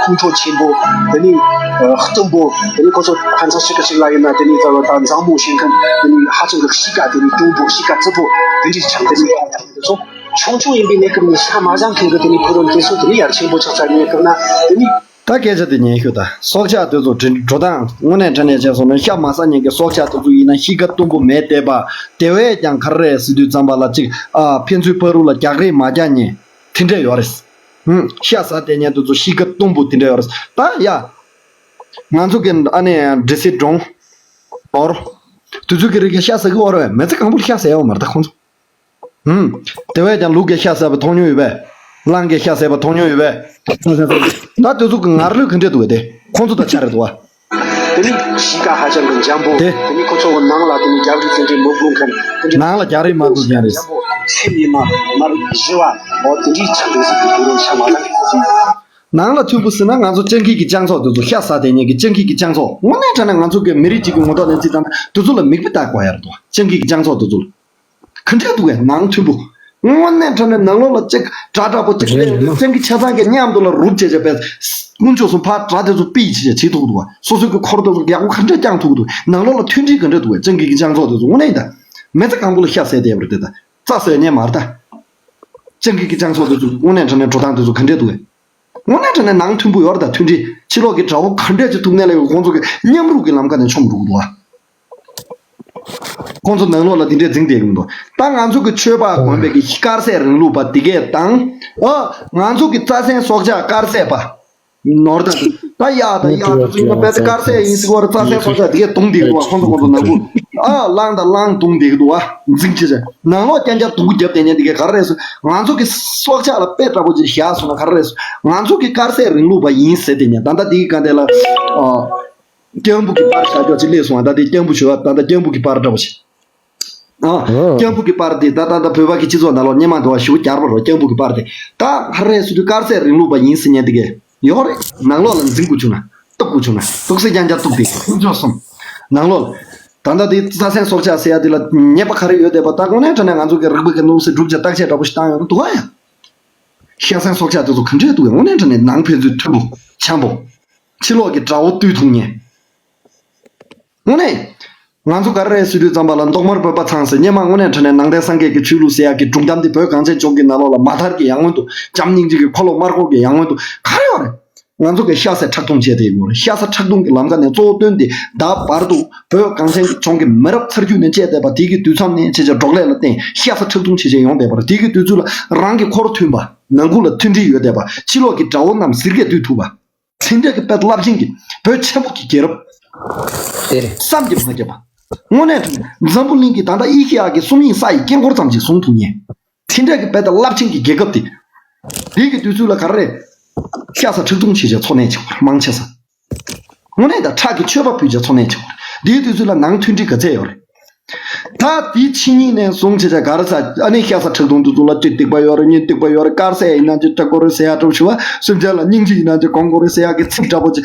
ཁོང་ཁྲོ་ཆེན་པོ། དེ་ནས་ཨ་གཏུམ་པོ། དེ་ནས་ཁོ་ཚོ་ཕན་ཚུན་གཅིག་གིས་གཅིག་ལ་ཡིན་ན་དེ་ནས་ད་ད་མཛངས་མོ་བྱེད་མཁན། དེ་ནས་ཧ་ཅང་གི་གཤིས་ཀ་དེ་ནས་དྲང་པོ་གཤིས་ཀ་རྩུབ་པོ་དེ་འདྲའི་ཆགས། དེ་ནས་ཆུང་ཆུང་ཡིན་པའི་གནས་སྐབས་ནས་ཤ་མ་ཟ་མཁན་གྱི་དེ་ནས་ཕུག་རོན་དེ་ཚོ་དེ་ནས་ཡར་ཆེན་པོ་ཆགས་ཚར་བའི་གནས་སྐབས་ན་དེ་ནས། ད་སྐད་ཆ་དེ་ཉན་ཤོད་ད། སྲོག་ཆགས་དེ་ཚོ་འགྲོ་སྟངས་དངོས་གནས་དྲང་གནས་བྱས་སོང་ན་ཤ་མ་ཟ་མཁན་གྱི་སྲོག་ཆགས་དེ་ཚོ་ཡིན་ན་གཤིས་ཀ་གཏུམ་པོ་མེད་བསྡད་པ། དེ་བས་ཀྱང་ག་རེ་རེད་ཟེར་དུས་ཙམ་པ་ལ་ཅིག་ཨ་ཕན་ཚུན་བར་དུ་ལ་རྒྱག་རེས་མ་རྒྱག་མཁན་དེ་འདྲ་ཡོད་རེད། ཧུམ། ཤ་ཟ་བསྡད་མཁན་དེ་ཚོ་གཤིས་ཀ་གཏུམ་པོ་དེ་འདྲ་ཡོད་རེད། ད་ཡ། ང་ཚོ་གི་ཨ་ནི་འདྲེ་སྲིན་འབྲོང་། འོར། དེ་ཚོ་གི་རིགས་ཀྱི་ཤ་ཟ་གི་འོར་བས་མི་ཚེ་གང་པོར་ཤ་ཟ་ཡོད་མ་རེད་ད་ཁོང་ཚོ། ཧུམ། དེ་བས་ཀྱང་ལུག་གིས་ཤ་ཟ་བ་མཐོང་མྱོང་ཡོད་པས། གླང་གིས་ཤ་ཟ་བ་མཐོང་མྱོང་ཡོད་པས། ད་དེ་ཚོ་གི་ངར་ལུས་ག་འདྲས་འདུག་གས་དེ། ཁོང་ཚོ་དང་ཆ་རེད་འདུག་བ། དེ་ནི་གཤིས་ཀ་ཧ་ཅང་གི་འཇམ་པོ། དེ། དེ་ནི་ཁོ་ཚོ་གི་ནང་ལ་དེ་ནི་རྒྱག་རེས་དེ་འདྲས་མི་དགོས་མཁན་དེ་འདྲས། ནང་ལ་རྒྱག་རེས་མ་དགོས་མཁན་རེད། འཇམ་པོ་སེམས་ཡིན་ན་མར་ཞི་བ་འོ་དེ་འདྲས་ཆགས་འདུག་ཟེར་དུས་དེ་རིང་ཤ་མ་ཟ་མཁན་ཁོ་ཚོ་ཡིན། ནང་ལ་མཐུན་པོ་ཟེར་ན་ང་ཚོ་སྤྱང་ཀི་གི་སྤྱང་ཚོགས་དེ་ཚོ་ཤ་ཟ་བསྡད་མཁན་གྱི་སྤྱང་ཀི་གི་སྤྱང་ཚོགས་དངོས་གནས་དྲང་གནས་ང་ཚོ་གི་མི་རིགས་གཅིག་གི་ངོ་ཐོག་ནས་བརྩིས་ཙང་དེ་ཚོ་ལ་མིག་དཔེ་ལྟ་དགོས་ཡ་རེད་དོ། སྤྱང་ཀི་གི་སྤྱང་ཚོགས་དེ་ཚོ་ལ་ག་འདྲས་འདུག་གས་ནང་མཐུན་པོ། དངོས་གནས་དྲང་གནས་ནང་ལོགས་ལ་གཅིག་དགྲ་དྲག་པོ་གཅིག་རེད་རེད་ལ། སྤྱང་ཀི་ཆ་ཚང་གི་མཉམ་དུ་ལ་རུབ་བྱས་བྱས་པས་དཀོན་མཆོག་གསུམ་ཕར་དགྲ་དེ་ཚོ་པིས་བྱས་བྱས་བྱེད་ཐུབ་འདུག་བ། སོ་སོའི་གི་འཁོར་དེ་ཚོ་ཡག་པོ་ག་འདྲས་བསྐྱངས་ཐུབ་འདུག་ནང་ལོགས་ལ་མཐུན་སྒྲིལ་ག་འདྲས་འདུག་གས་སྤྱང་ཀི་གི་སྤྱང་ཚོགས་དེ་ཚོ་དངོས་གནས་ཡིན་ད། མི་ཚེ་གང་པོ་ལ་ཤ་ཟས་བསྡད་པ་རེད་དེ་ད། རྩྭ་ཟ་མཁན་མ་རེད་ད། སྤྱང་ཀི་གི་སྤྱང་ཚོགས་དེ་ཚོ་དངོས་གནས་དྲང་གནས་འགྲོ་སྟངས་དེ་ཚོ་ག་འདྲས་འདུག་གས། དངོས་གནས་དྲང་གནས་ནང་མཐུན་པོ་ཡོད་རེད་ད། མཐུན་སྒྲིལ་ཕྱི་ལོགས་ཀྱི་དགྲ་བོ་ག་འདྲས་ཅིག་ཐུག་ནས་ལས་ཁོང་ཚོ་གི་མཉམ་རུབ་ཀྱི་ལམ་ཁ་ནས་མཆོང་འགྲོ་གི་འདུག་ཨ། ཁོང་ཚོ་ནང་ལོགས་ལ་དེ་འདྲས་འཛིང་བསྡད་ཀྱི་འདུག་ད་ང་ཚོ་གི་ཆོས་པ་དགོན་པའི་གི་དཀར་ཟས་རིང་ལུགས་པ་དེ་གས་དང་། ཨ། ང་ཚོ་གི་རྩྭ་མཚན་སྲོག་ཆགས་དཀར་ཟས་པ། ནོར་ད་ད་ཡག་ད་ཡག་ད་ཚོ་ཡིན་ན་དཔེ་ཆ་དཀར་ཟས་ཡིན་ཟེར་བ་རེད། རྩྭ་མཚན་སྲོག་ཆགས་དེ་གས་དུང་དེ་གི་འདུག་ཨ། ཁོང་ཚོ་ཁོང་ཚོ་ནང་ཁུལ་ཨ་གླང་དང་གླང་དུང་དེ་གི་འདུག་ཨ། འཛིང་ཆེ་ཆེ་ནང་ལོགས་རྐྱང་རྐྱང་དུང་རྒྱབ་བསྡད་མཁན་དེ་གས་ག་རེ་རེད་ཟེར། ང་ཚོ་གི་སྲོག་ཆགས་ལ་དཔེ་འདྲ་པོ་ཅིག་བཞག་སོང་ན་ག་རེ་རེད་ཟེར། ང་ཚོ་གི་དཀར་ཟས་རིང་ལུགས་པ་ཡིན་ཟེར་དེ་ནས་ད་ལྟ་དེ་གི་ག་འདྲ་ལ་ཨ། སྐྱང་བུ་གི་པར་བཞག་ཀྱོག་ཅིག་སླེབས་སོང་ཨ། ད་དེ་སྐྱང་བུ་ཞུ་བ་ད་ལྟ་སྐྱང་བུ་གི་པར་འདྲ་པོ་ཞིག་ཨ། ཨ། སྐྱང་བུ་གི་པར་དེ་ད་ད་ད་བོད་པ་གི་སྤྱི་ཚོགས་ནང་ལོགས་སྙན་མ་འདི་བ་ཞུ་རྒྱར་པ་རོ། སྐྱང་བུ་གི་པར་དེ་ད་ཧ་རེ་སུ་དུ་དཀར་ཟས་རིང་ལུགས་པ་ཡིན་ཟེར་ཉན་དེ་གས་ཡོད་རེད། ནང་ལོགས་ལ་འཛིང་དགོས་བྱུང་ན་གཏུབ་དགོས་བྱུང་ན་གཏུག་སེ་རྐྱང་རྐྱང་གཏུབ་དེ་ཁོང་ཚོ་གསུམ་ནང་ལོགས་ལ་ད་ད་དེ་རྩྭ་མཚན་སྲོག་ཆགས་ཟེར་ཡ་དེ་ལ་ཉེས་པ་ག་རེ་ཡོད་བསྡད་པ། ད་དངོས་གནས་དྲང་གནས་ང་ཚོ་གི་རིག་པ་གི་གནུབས་སེ་སྒྲུབ་བྱ་བརྟག་དཔྱད་འདྲ་པོ་ཞིག་བཏང་ཡོང་འདུག་ཨ་ཡ། ཤ་ཟན་སྲོག་ཆགས་དེ་ཚོ་ག་འདྲས་འདུག་གས། དངོས་གནས་དྲང་གནས་ནང་ཕན་ཚུན་མཐུན་པོ་འཆམ་པོ། ཕྱི་ལོགས་ཀྱི་དགྲ་བོ་བཏུལ་ཐུབ་མཁན། དངོས་གནས། ང་ཚོ་ག་རེ་རེད་ཟེར་དུས་ཙམ་པ་ལ་མདོག་དམར་བོད་པ་ཚང་ཟེར། སྔོན་མ་དངོས་གནས་དྲང་གནས་ནང་བསྟན་སངས་རྒྱས་ཀྱི་ཆོས་ལུགས་ཟེར་ཡག་གི་སྒྲུང་གཏམ་དེ་བོད་གངས་ཅན་ལྗོངས་ཀྱི་ནང་ལོགས་ལ་མ་མཐར་གྱི་ཡང་སྔོན་དུ་བྱམས་སྙིང་རྗེ་གི་འཁོར་ལོ་དམར་པོ་གི་ཡང་སྔོན་དུ་ག་རེ་ཡོད་རེད། ང་ཚོ་གི་ཤ་ཟ་ཁྲག་འཐུང་བྱས་ཏེ་ཡོད་རེད། ཤ་ཟ་ཁྲག་འཐུང་གི་ལམ་ཁ་ནས་གཙོ་བོ་བཏོན་ཏེ་ད་བར་དུ་བོད་གངས་ཅན་ལྗོངས་ཀྱི་མི་རབས་ཚར་རྒྱུད་ནས་བཅད་བསྡད་པ་དེ་གི་དུས་མཚམས་ནས་བྱས་བྱས་འབྲོག་ལས་ལ་བརྟེན་ཤ་ཟ་ཁྲག་འཐུང་བྱས་བྱས་ཡོང་བསྡད་པ་རེད། དེ་གི་དུས་ཚོད་ལ་རང་གི་འཁོར་མཐུན་པ། ནང་ཁུལ་ལ་མཐུན་སྒྲིལ་ཡོད་བསྡད་པ། ཕྱི་ལོགས་ཀྱི་དགྲ་བོ་རྣམས་ཟིལ་གྱིས་བཏུལ་ཐུབ་པ། དེ་འདྲ་གི་དཔེ་རླབས་ཆེན་གྱི་བོད་ཆེན་པོ་གི་རྒྱལ་རབས། དེ་རེད། བསམ་གྱིས་མ་ཁྱབ་པ། དངོས་གནས་དྲང་གནས་འཛམ་བུ་གླིང་གི་ད་ལྟ་ཨེ་ཤེ་ཡ་གི་གསུམ་དབྱིངས་ས་ཡི་དཀྱིལ་འཁོར་ཙམ་ཞིག་བཟུང་ཐུབ་མཁན། དེ་འདྲ་གི་དཔེ་ལྟ་རླབས་ཆེན་གྱི་རྒྱལ་ཁབ་དེ། དེ་གི་དུས་ཚོད་ལ་ག་རེ་རེད། ཤ་ཟ་ཁྲག་འཐུང་བྱེད་བྱེད་འཚོ་གནས་བྱེད་པར་མང་ཆེ་ས། དངོས་གནས་ད་ཁྲག་གི་མཆོད་པ་ཕུལ་བྱེད་འཚོ་གནས་བྱེད་པར། དེའི་དུས་ཚོད་ལ་ནང་མཐུན་སྒྲིལ་ག་ཚད་ཡོད་རེད། ད་དེའི་ཕྱི་ཉིན་ནས་བཟུང་བྱས་བྱས་ག་རེ་ཟ། ཨ་ནི་ཤ་ཟ་ཁྲག་འཐུང་དེ་ཚོ་ལ་གཅིག་སྡིག་པ་ཡོད་རེད། གཉིས་སྡིག་པ་ཡོད་རེད། དཀར་ཟས་ཡིན་ན་ཅིག་སྐྲག་དགོས་རེད་ཟེར་ཡ་འདྲ་པོ་ཞུ་བ། སེམས་ཅན་ལ་སྙིང་རྗེ་ཡིན་ན་ཅིག་སྒོམ་དགོས་རེད་ཟེར་ཡ་གི་ཚིག་འདྲ་པོ་ཅིག་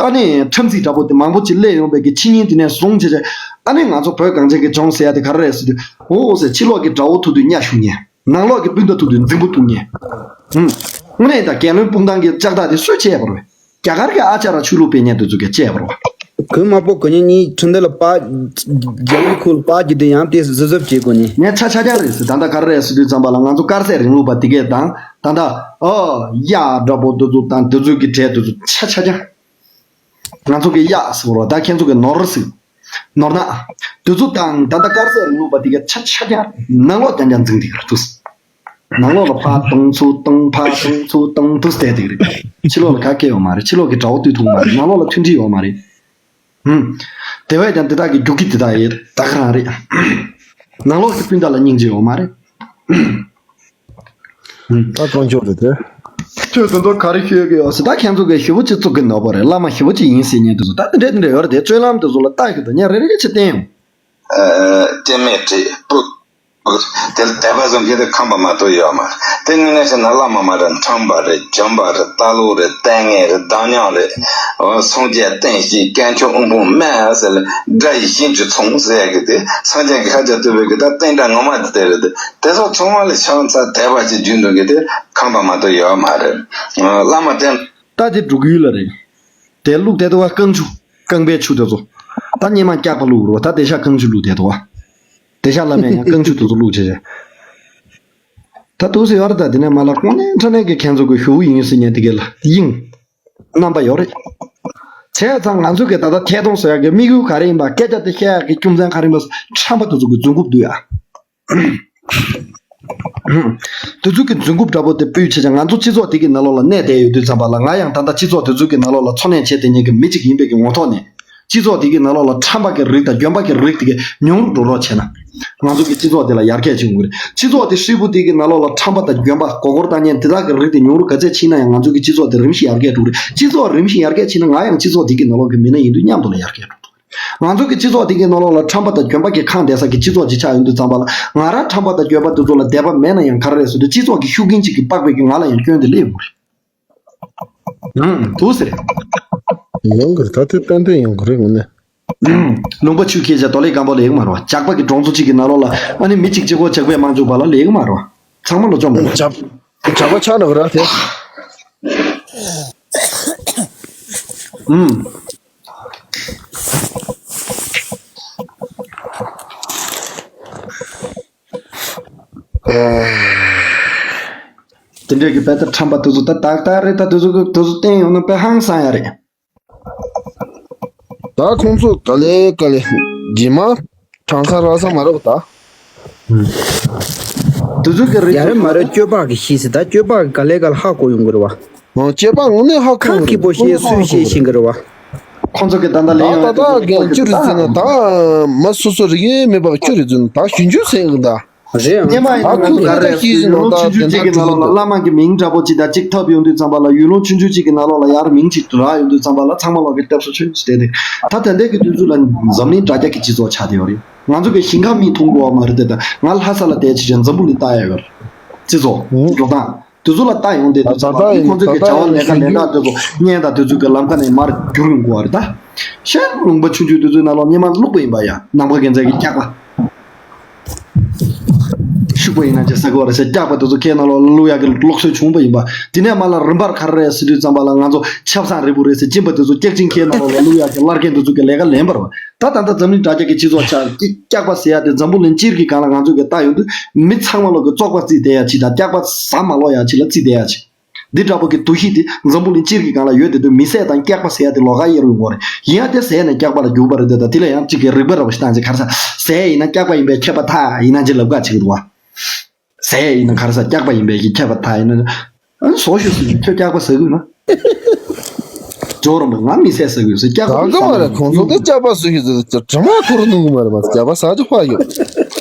ཨ་ནི་ཁྲམ་ཚིག་འདྲ་པོ་དེ་མང་པོ་ཅིག་སླེབས་ཡོང་བའི་གི་ཕྱི་ཉིན་དེ་ནས་བཟུང་བྱས་བྱས། ཨ་ནི་ང་ཚོ་བོད་གངས་ཅན་གྱི་ལྗོངས་ཟེར་ཡ་དེ་ག་རེ་རེད་ཟེར་དུས། འོ་ཟེར། ཕྱི་ལོགས་ཀྱི་དགྲ་བོ་ཐུག་དུས་གཉའ་ཞུ་མཁན། ནང་ལོགས་ཀྱི་སྤུན་ཟླ་ཐུག་དུས་རྫིང་བུ་གཏུག་མཁན། ཧུམ། དངོས་གནས་ད་རྒྱལ་བློན་སྤུངས་ཐང་གི་ལྕགས་ཐག་དེ་སུས་བཅད་པ་རེད། རྒྱ་གར་གྱི་ཨ་ཅག་ར་ཆོས་ལུགས་སྤེལ་མཁན་དེ་ཚོ་གིས་བཅད་པ་རེད་པ། གོས་དམར་པོ་གོན་མཁན་གཉིས་ཁྲིམས་དེ་ལ་པ། རྒྱ་མི་ཁུལ་པ་རྒྱུ་དེ་ཡང་དེ་གཟབ་གཟབ་བྱེད་དགོས་ནི། ངས་ཆ་ཆ་རྐྱང་རེད་ཟེར། ད་ལྟ་ག་རེ་རེད་ཟེར་དུས་ཙམ་པ་ལ་ང་ཚོ་དཀར་ཟས་རིང་ལུགས་པ་དེ་གས་དང་། ད་ལྟ་ཨོ་གཡག་འདྲ་པོ་དེ་ཚོ་དང་དེ་ཚོ་གི་གྲས་དེ་ཚོ་ཆ་ཆ་རྐྱང་། ང་ཚོ་གི་གཡག་ཟེར་བ་རེད། ད་ཁྱེད་ཚོ་གི་ནོར་ཟེར། ནོར་ནག་དེ་ཚོ་དང་ད་ལྟ་དཀར་ཟས་རིང་ལུགས་པ་དེ་གས་ཆ་ཆ་རྐྱང་། ནང་ལོགས་རྐྱང་རྐྱང་འཛིང་དེ་ག་རེད་འདུག་ནང་ལོགས་ལ་ཕར་བཏང་ཚུར་བཏང་ཕར་བཏང་ཚུར་བཏང་དུས་བསྡད་དེ་རེད། ཕྱི་ལོགས་ལ་ག་གེ་ཡོད་མ་རེད། ཕྱི་ལོགས་ཀྱི་དགྲ་བོ་བཏུལ་ཐུབ་མ་རེད། ནང་ལོགས་ལ་མཐུན་སྒྲིལ་ཡོད་མ་རེད། ཧུམ། དེ་བས་ཀྱང་དེ་དག་གི་རྒྱུག་ཁྱི་དེ་དག་ཡིན་ད་ག་རང་རེད། ནང་ལོགས་ཀྱི་སྤུན་ཟླ་ལ་སྙིང་རྗེ་ཡོད་མ་རེད། ཧུམ། ད་གང་ཆོག་རེད་དེ། ཁྱོད་དེ་ཚོ་ག་རེ་ཤོད་ཀྱི་ཡོད་ཟེར། ད་ཁྱེད་ཚོ་གི་ཞེ་པོ་ཅིག་བཙུགས་ཀྱི་ནོར་བ་རེད། བླ་མ་ཞེ་པོ་ཅིག་ཡིན་ཟེར་མཁན་དེ་ཚོ་ད་དེ་འདྲས་དེ་འདྲས་ཡོད་རེད་དེ། སྤྱོད་ལམ་དེ་ཚོ་ལ་ལྟ་ཤོད་དང་། ངས་རེ་རེ་ཅིག་བསྟན་ཡོང་། ཨ། སྐྱེ་མེད་བྲིས་པུ། དེ་ལ་དད་པ་བཟང་གི་དེ་ཁམས་པ་མ་གཏོགས་ཡོད་མ་རེད། དེ་ངས་ངས་བྱས་ན་བླ་མ་མ་རེད། ཁྲམ་པ་རེད། བྱམས་པ་རེད། རྟ་ལོག་རེད། ལྟས་ངན་རེད། བདག་ཉམས་རེད། འོ། སངས་རྒྱས་བསྟན་བཤིག། དཀོན་མཆོག་དབང་ཕུང་མེད་ཟེར་ལ། དགྲ་ཡི་བཞིན་གྱིས་མཚུངས་ཟེར་ཡ་གི་དེ་སངས་རྒྱས་ཀྱི་ཤཱཀྱ་ཐུབ་པའི་གི་ད་བསྟན་དགྲ་ངོ་མ་དེ་དེ་རེད་དེ། དེ་ཚོ་ཚང་མ་ལ་ཆང་ཚ་དད་པ་ཅིག་རྒྱུན་དུ་གི་དེ་ཁམས་པ་མ་གཏོགས་ཡོད་མ་རེད། བླ་མ་བསྟེན། ད་དེ་འབྲུག་ཡུལ་ལ་རེད། དེ་བླུགས་བསྡད་འདུག་བ། རྐང་ཆུ། རྐང་པའི་ཆུ་དེ་ཚོ། ད་སྙེ་མ་སྐྱག་པ་བླུགས་རོ། ད་དེ་ཤ་རྐང་ཆུ་བླུགས་བསྡད་འདུག་བ། དེ་ཤ་ལ་མེད་ཡང་རྐང་ཆུ་དེ་ཚོ་བླུགས་བྱས་བྱས། ད་དུས་སུ་ཡོད་རེད། ད་དེ་ནས་མ་ལ་དངོས་གནས་དྲང་གནས་ཀྱི་ཁྱེད་ཚོ་གི་ཞུ་ཡིན་ཟེར་མཁན་དེ་གས་ལ་དབྱིངས། རྣམ་པ་ཡོད་རེད། བྱས་ཙང་ང་ཚོ་གི་ད་ལྟ་ཐད་གཏོང་ཟེར་ཡག་གི་དམིགས་ཡུལ་ག་རེ་ཡིན་པ། སྐད་ཆ་དེ་བཤད་ཡག་གི་རྒྱུ་མཚན་ག་རེ་ཡིན་པ། ཁྲམ་པ་དེ་ཚོ་གི་རྫུན་རྐུབ་བསྡུ་ཡ། དེ་ཚོ་གི་རྫུན་རྐུབ་འདྲ་པོ་དེ་སྤུས་བྱས་ཙང་ང་ཚོ་སྤྱི་ཚོགས་དེ་གི་ནང་ལོགས་ལ་གནས་བསྡད་ཡོད་དུས་ཙམ་པ་ལ། ང་ཡང་ད་ལྟ་སྤྱི་ཚོགས་དེ་ཚོ་གི་ནང་ལོགས་ལ་འཚོ་གནས་བྱེད་བསྡད་མཁན་གྱི་མི་གཅིག་ཡིན་པའི་གི་ངོ་ཐོག་ནས། སྤྱི་ཚོགས་དེ་གི་ནང་ལོགས་ལ་ཁྲམ་པ་གི་རིགས་དང་དགོན་པ་གི་རིགས་དེ་གས་ཉུང་རུ་འགྲོ་རོགས་བྱས་ན། ང་ཚོ་གི་སྤྱི་ཚོགས་དེ་ལ་ཡར་རྒྱས་བྱུང་གི་རེད། སྤྱི་ཚོགས་དེ་ཧྲིལ་པོ་དེ་གི་ནང་ལོགས་ལ་ཁྲམ་པ་དང་དགོན་པ། མགོ་སྐོར་བཏང་མཁན་དེ་དག་གི་རིགས་དེ་ཉུང་རུ་ག་ཚད་ཕྱིན་ན་ཡང་ང་ཚོ་གི་སྤྱི་ཚོགས་དེ་རིམ་བཞིན་ཡར་རྒྱས་འགྲོ་གི་རེད། སྤྱི་ཚོགས་རིམ་བཞིན་ཡར་རྒྱས་ཕྱིན་ན་ང་ཡང་སྤྱི་ཚོགས་དེ་གི་ནང་ལོགས་གི་མི་སྣ་ཡིན་དུས་མཉམ་དུ་ལ་ཡར་རྒྱས་འགྲོ་གི་རེད། ང་ཚོ་གི་སྤྱི་ཚོགས་དེ་གི་ནང་ལོགས་ལ་ཁྲམ་པ་དང་དགོན་པ་གི་ཁང་བསྡད་ས་གི་སྤྱི་ཚོགས་ཅིག་ཆགས་ཡོང་དུས་ཙམ་པ་ལ། ང་རང་ཁྲམ་པ་དང་དགོན་པ་དེ་ཚོ་ལ་དད་པ་མེད་ན་ཡང་ག་རེ་རེད་ཟེར་དུས། སྤྱི་ཚོགས་ཀྱི་ཤུགས་རྐྱེན་ཅིག་གིས་དཔག་པའི་གི་ང་ལ་ཡང་སྐྱོན་དེ་སླེབས་ཡོང་གི་རེད། ཨང་། འདུག་ཟེར། ཡོང་གི་རེད། ད་དེ་ཏན་ཏན་ཡོང་གི་རེད། དངོས་གནས། ལུང་པ་ཆུ་ཁྱེར་བྱས་རྡོ་ལེབ་སྐམ་པོ་ལེགས་མ་རེད་བ། ཇག་པ་གི་གྲོང་ཚོ་གཅིག་གི་ནང་ལོགས་ལ་ཨ་ནི་མི་གཅིག་གཅིག་པོ་ཇག་པས་མ་འཇུག་པ་ལ་ལེགས་མ་རེད་བ། ཚང་མ་ལ་བཅོམ་དགོས། ཇག་ཇག་པ་ཆགས་འགྲོ་གི་རེད་དེ། ཨུམ། དེ་འདྲས་ཀྱི་དཔེ་ལྟར་ཁྲམ་པ་དེ་ཚོ་ད་ཏག་ཏག་རེད། ད་དེ་ཚོ་གི་དེ་ཚོ་བསྟན་ཡོང་ན་དཔེ་ཧང་སང་ཡ་རེད། ད་ཁོང་ཚོ་ག་ལེ་ག་ལེ་རྗེས་མ་དྲང་ས་རག་ས་མ་རེད་པ་ད། དེ་ཚོ་གི་རེད། ཡ་རེད་མ་རེད། སྐྱོ་པ་གི་ཤི་སི་ད། སྐྱོ་པ་གི་ག་ལེ་ག་ལེ་ཧ་གོ་ཡོང་གི་རེད་བ། ཨང་། སྐྱོ་པ་དངོས་གནས་ཧ་གོ་ཁ་གི་པོ་ཤེས་སུས་ཤེས་ཤིང་གི་རེད་བ། ཁོང་ཚོ་གི་ད་ལྟ་ལས་ད་ཡོང་ད་ད་གན་ཅུ་རེད་ཟེར་ན་ད་མ་སོ་སོ་རིག་གནས་མེད་པ་ཅུ་རེད་ཟེར་ན་ད་ཞུན་ཅུ་ཟེར་གི་ད། རེད་ཨང་། སྙེ་མ་ཡིན་ན་ང་ཚོ་ག་རེ་ཡུལ་ལུང་ཆུང་ཆུང་གཅིག་གི་ནང་ལོགས་ལ་བླ་མ་གི་མིང་འདྲ་པོ་ཅིག་དང་གཅིག་ཐོབ་ཡོང་དུས་ཙམ་པ་ལ། ཡུལ་ལུང་ཆུང་ཆུང་གཅིག་གི་ནང་ལོགས་ལ་ཡར་མིང་ཅིག་རག་ཡོང་དུས་ཙམ་པ་ལ་ཚང་མ་ལོག་གི་ལྟ་ས་ཆོས་ཅིག་བསྡད་དེ། ད་ད་ལྟའི་གི་དུས་ཚོད་ལ་འཛམ་གླིང་དྲ་རྒྱ་གི་སྤྱི་ཚོགས་ཆགས་བསྡད་ཡོད་རེད། ང་ཚོ་གི་ཞིང་ཁ་མིས་མཐོང་དགོས་བ་མ་རེད་དེ། ད་ང་ལྷ་ས་ལ་བསྡད་བྱས་བྱས་འཛམ་བུ་གླིང་ལྟ་ཡ་ཡོད་རེད། སྤྱི་ཚོགས་འགྲོ་སྟངས་དེ་ཚོ་ལ་ལྟ་ཡོང་དུས་ད་ཚོ་ད་ཁོང་ཚོ་གི་བྱ་བ་ལས་ཀ་ལས་སྟངས་དེ་ཚོ་བརྙན་དང་དེ་ཚོ་གི་ལམ་ཁ་ནས་མར་བསྒྱུར་ཡོང་དགོས་བ་རེད་ད། ཤར་ལུང་པ་ཆུང་ཆུང་དེ་ཚོའི་ནང་ལོགས་སྙེ་མ་བླུགས་པ་ཡིན་པ་ཡ། ནང་པ་རྒྱལ་མཚན་གྱི་སྐྱག་པ། ཤུ། པོ་ཡིན་ན་ཅི་ཟེར་གི་རེད་ཟེར། སྐྱག་པ་དེ་ཚོ་ཁའི་ནང་ལོགས་ལ་བླུག་ཡག་གི་ལུགས་སྲོལ་བྱུང་བ་ཡིན་པ། དེ་ནས་མར་ལ་རིམ་པར་ག་རེ་རེད་ཟེར་དུས་ཙམ་པ་ལ་ང་ཚོ་ཆབ་གསང་རིལ་བུ་རེད་ཟེར་གྱིན་པ་དེ་ཚོ་སྐྱག་ཅིང་ཁའི་ནང་ལོགས་ལ་བླུག་ཡག་གི་བླ་རྒན་དེ་ཚོ་གི་ལས་ཀ་ལེན་པ་རེད་པ། ད་ད་ལྟ་འཛམ་གླིང་དྲ་རྒྱ་གི་སྤྱི་ཚོགས་ཆ་སྐྱག་པ་ཟེར་ཡག་དེ་འཛམ་བུ་གླིང་སྤྱིར་གྱི་སྒང་ལ་ང་ཚོ་གི་ལྟ་ཡོང་དུས་མི་ཚང་མ་ལོག་གི་བཙོག་པ་བརྩིས་བསྡད་ཡག་ཅིག་དང་སྐྱག་པ་ཟ་མ་ལོག་ཡག་ཅིག་ལ་བརྩིས་བསྡད་ཡག་ཅིག་འདི་འདྲ་པོ་གི་འདུ་ཤེས་དེ་འཛམ་བུ་གླིང་སྤྱིར་གྱི་སྒང་ལ་ཡོད་དེ་དུས་མི་ཟས་དང་སྐྱག་པ་ཟེར་ཡ་དེ་ལོགས་ཀ་གཡེར་བའི་ངོ་རེད། ཡིན་ཡང་དེ་ཟས་ནས་སྐྱག་པ་ལ་འགྱུར་བ་རེད་དེ། ད་དེ་ལ་ཡང་གཅིག་གིས་རིག་པ་འདྲ་པོ་ཞིག་བཏང་ཅིག་ག་རེ་ཟ། ཟས་ཡིན་ན་སྐྱག་པ་ཡིན་པས་ཁྱབ་པ་ཐལ། ཡིན་ན་ཅི་ལབ་ག་ཅིག་འདུག་བ། ཟས་ཡིན་ན་ག་རེ་ཟ། སྐྱག་པ་ཡིན་པས་ཀྱི་ཁྱབ་པ་ཐལ། ཡིན་ན་ཨ་ནི་བཟོ་ཤོག་ཟེར་གྱི། ཁྱོད་སྐྱག་པ་ཟ་གི་ཡོད་ན། ཇོ་རོ་མོ་ང་མི་ཟས་ཟ་གི་ཡོད་ཟེར། སྐྱག་པ་གང་ག་མ་རེད། ཁོང་ཚོ་གི་སྐྱག་པ་ཟ་གི་ཟེར་དྲི་མ་ཐོར་གནང་གི་མ་རེད་མ། སྐྱག་པ་ཟ་རྒྱུ་ཕ་ཡོད།